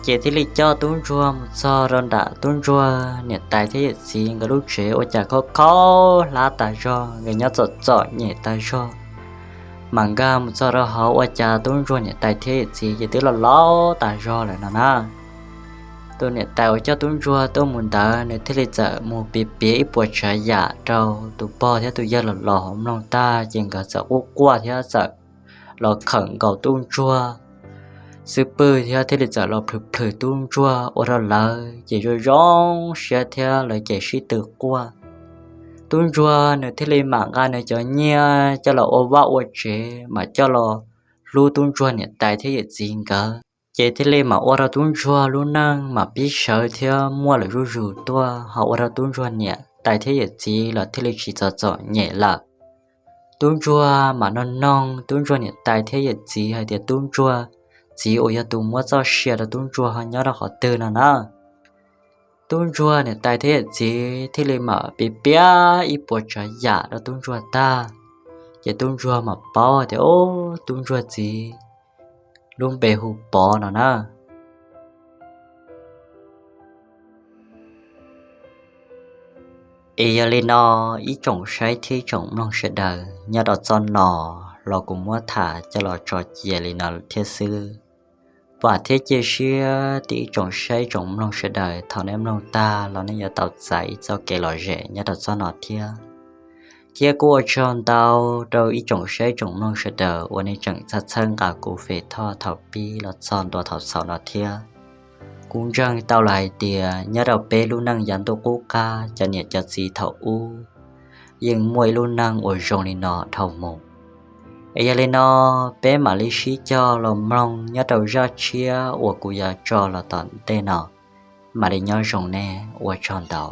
Ces thiaj li coj tub ntsuag mus txog rau nram tub ntsuag niam tais thiab yawm txiv nkawd lub tsev, ua cas khaub khaub hlab tas zog, nkawd nyob txom txom nyem tas zog. Mam nkag mus txog rau hauv ua cas tub ntsuag niam tais thiab yawm txiv ces twb laus laus tas zog lawm no na. Tus niam tais uas coj tub ntsuag tuaj mus ntawd nws thiaj li txawm mus piav piav ib puas tsav yam rau tus pog thiab tus yawg los los hauv mloog tag ces nkawd txawm quaj quaj thiab txawm los khawm nkaus tub ntsuag xub pwg thiab thiaj li txawm los plhws plhws tub ntsuag ua rau lawv ces zoo zoo siab thiab lawv ces sib tw quaj. Tub ntsuag nws thiaj li mam nqa nws cov nyiaj coj los ua vaj ua tsev, mam coj los hlub tub ntsuag niam tais thiab yawm txiv nkawd. Ces thiaj li mam ua rau tub ntsuag lub neej mam pib sawv thiab muaj lawm zuj zus tuaj, ho ua rau tub ntsuag niam tais thiab yawm txiv los thiaj li tsis txom txom nyem lawm. Tub ntsuag mam noog noog tub ntsuag niam tais thiab yawm txiv hais tias tub ntsuag txiv uas yog tus muab txoj sia rau tub ntsuag ho nyob rau qhov twg no na. Tub ntsuag niam tais thiab yawm txiv thiaj li mam piav piav ib puas tsav yam rau tub ntsuag tag, ces tub ntsuag mam paub tias, o, tub ntsuag txiv lub npe hu Pov no na. Es yog li no, ib tsoom saib thiab ib tsoom mloog sawv daws, nyob rau txoj no los kuv muab tham coj los tso cia li no thiab xwb. Vam thiab cia siab tias ib tsoom saib tsoom mloog sawv daws thaum nej mloog tag los nej yuav tau txais ib txoj kev lom zem nyob rau txoj no thiab. Thiab kuj ua tsaug ntau rau ib tsoom saib tsoom mloog sawv daws uas nej tseem txhawb txhawb nqa kuv fem thoj thaum pib los txog ntua thaum xaus no thiab. Kuv ntseeg tau los hais tias nyob rau peb lub neej yav ntuj qub qab, cov niam cov txiv thaum ub yeej muaj ib lub neej uas zoo li no dhau mus. Es yog li no, peb mam li sib cog los mloog nyob rau zaj tshiab uas kuv yuav tso los tom ntej no. Mam li nyob zoo nej, ua tsaug ntau.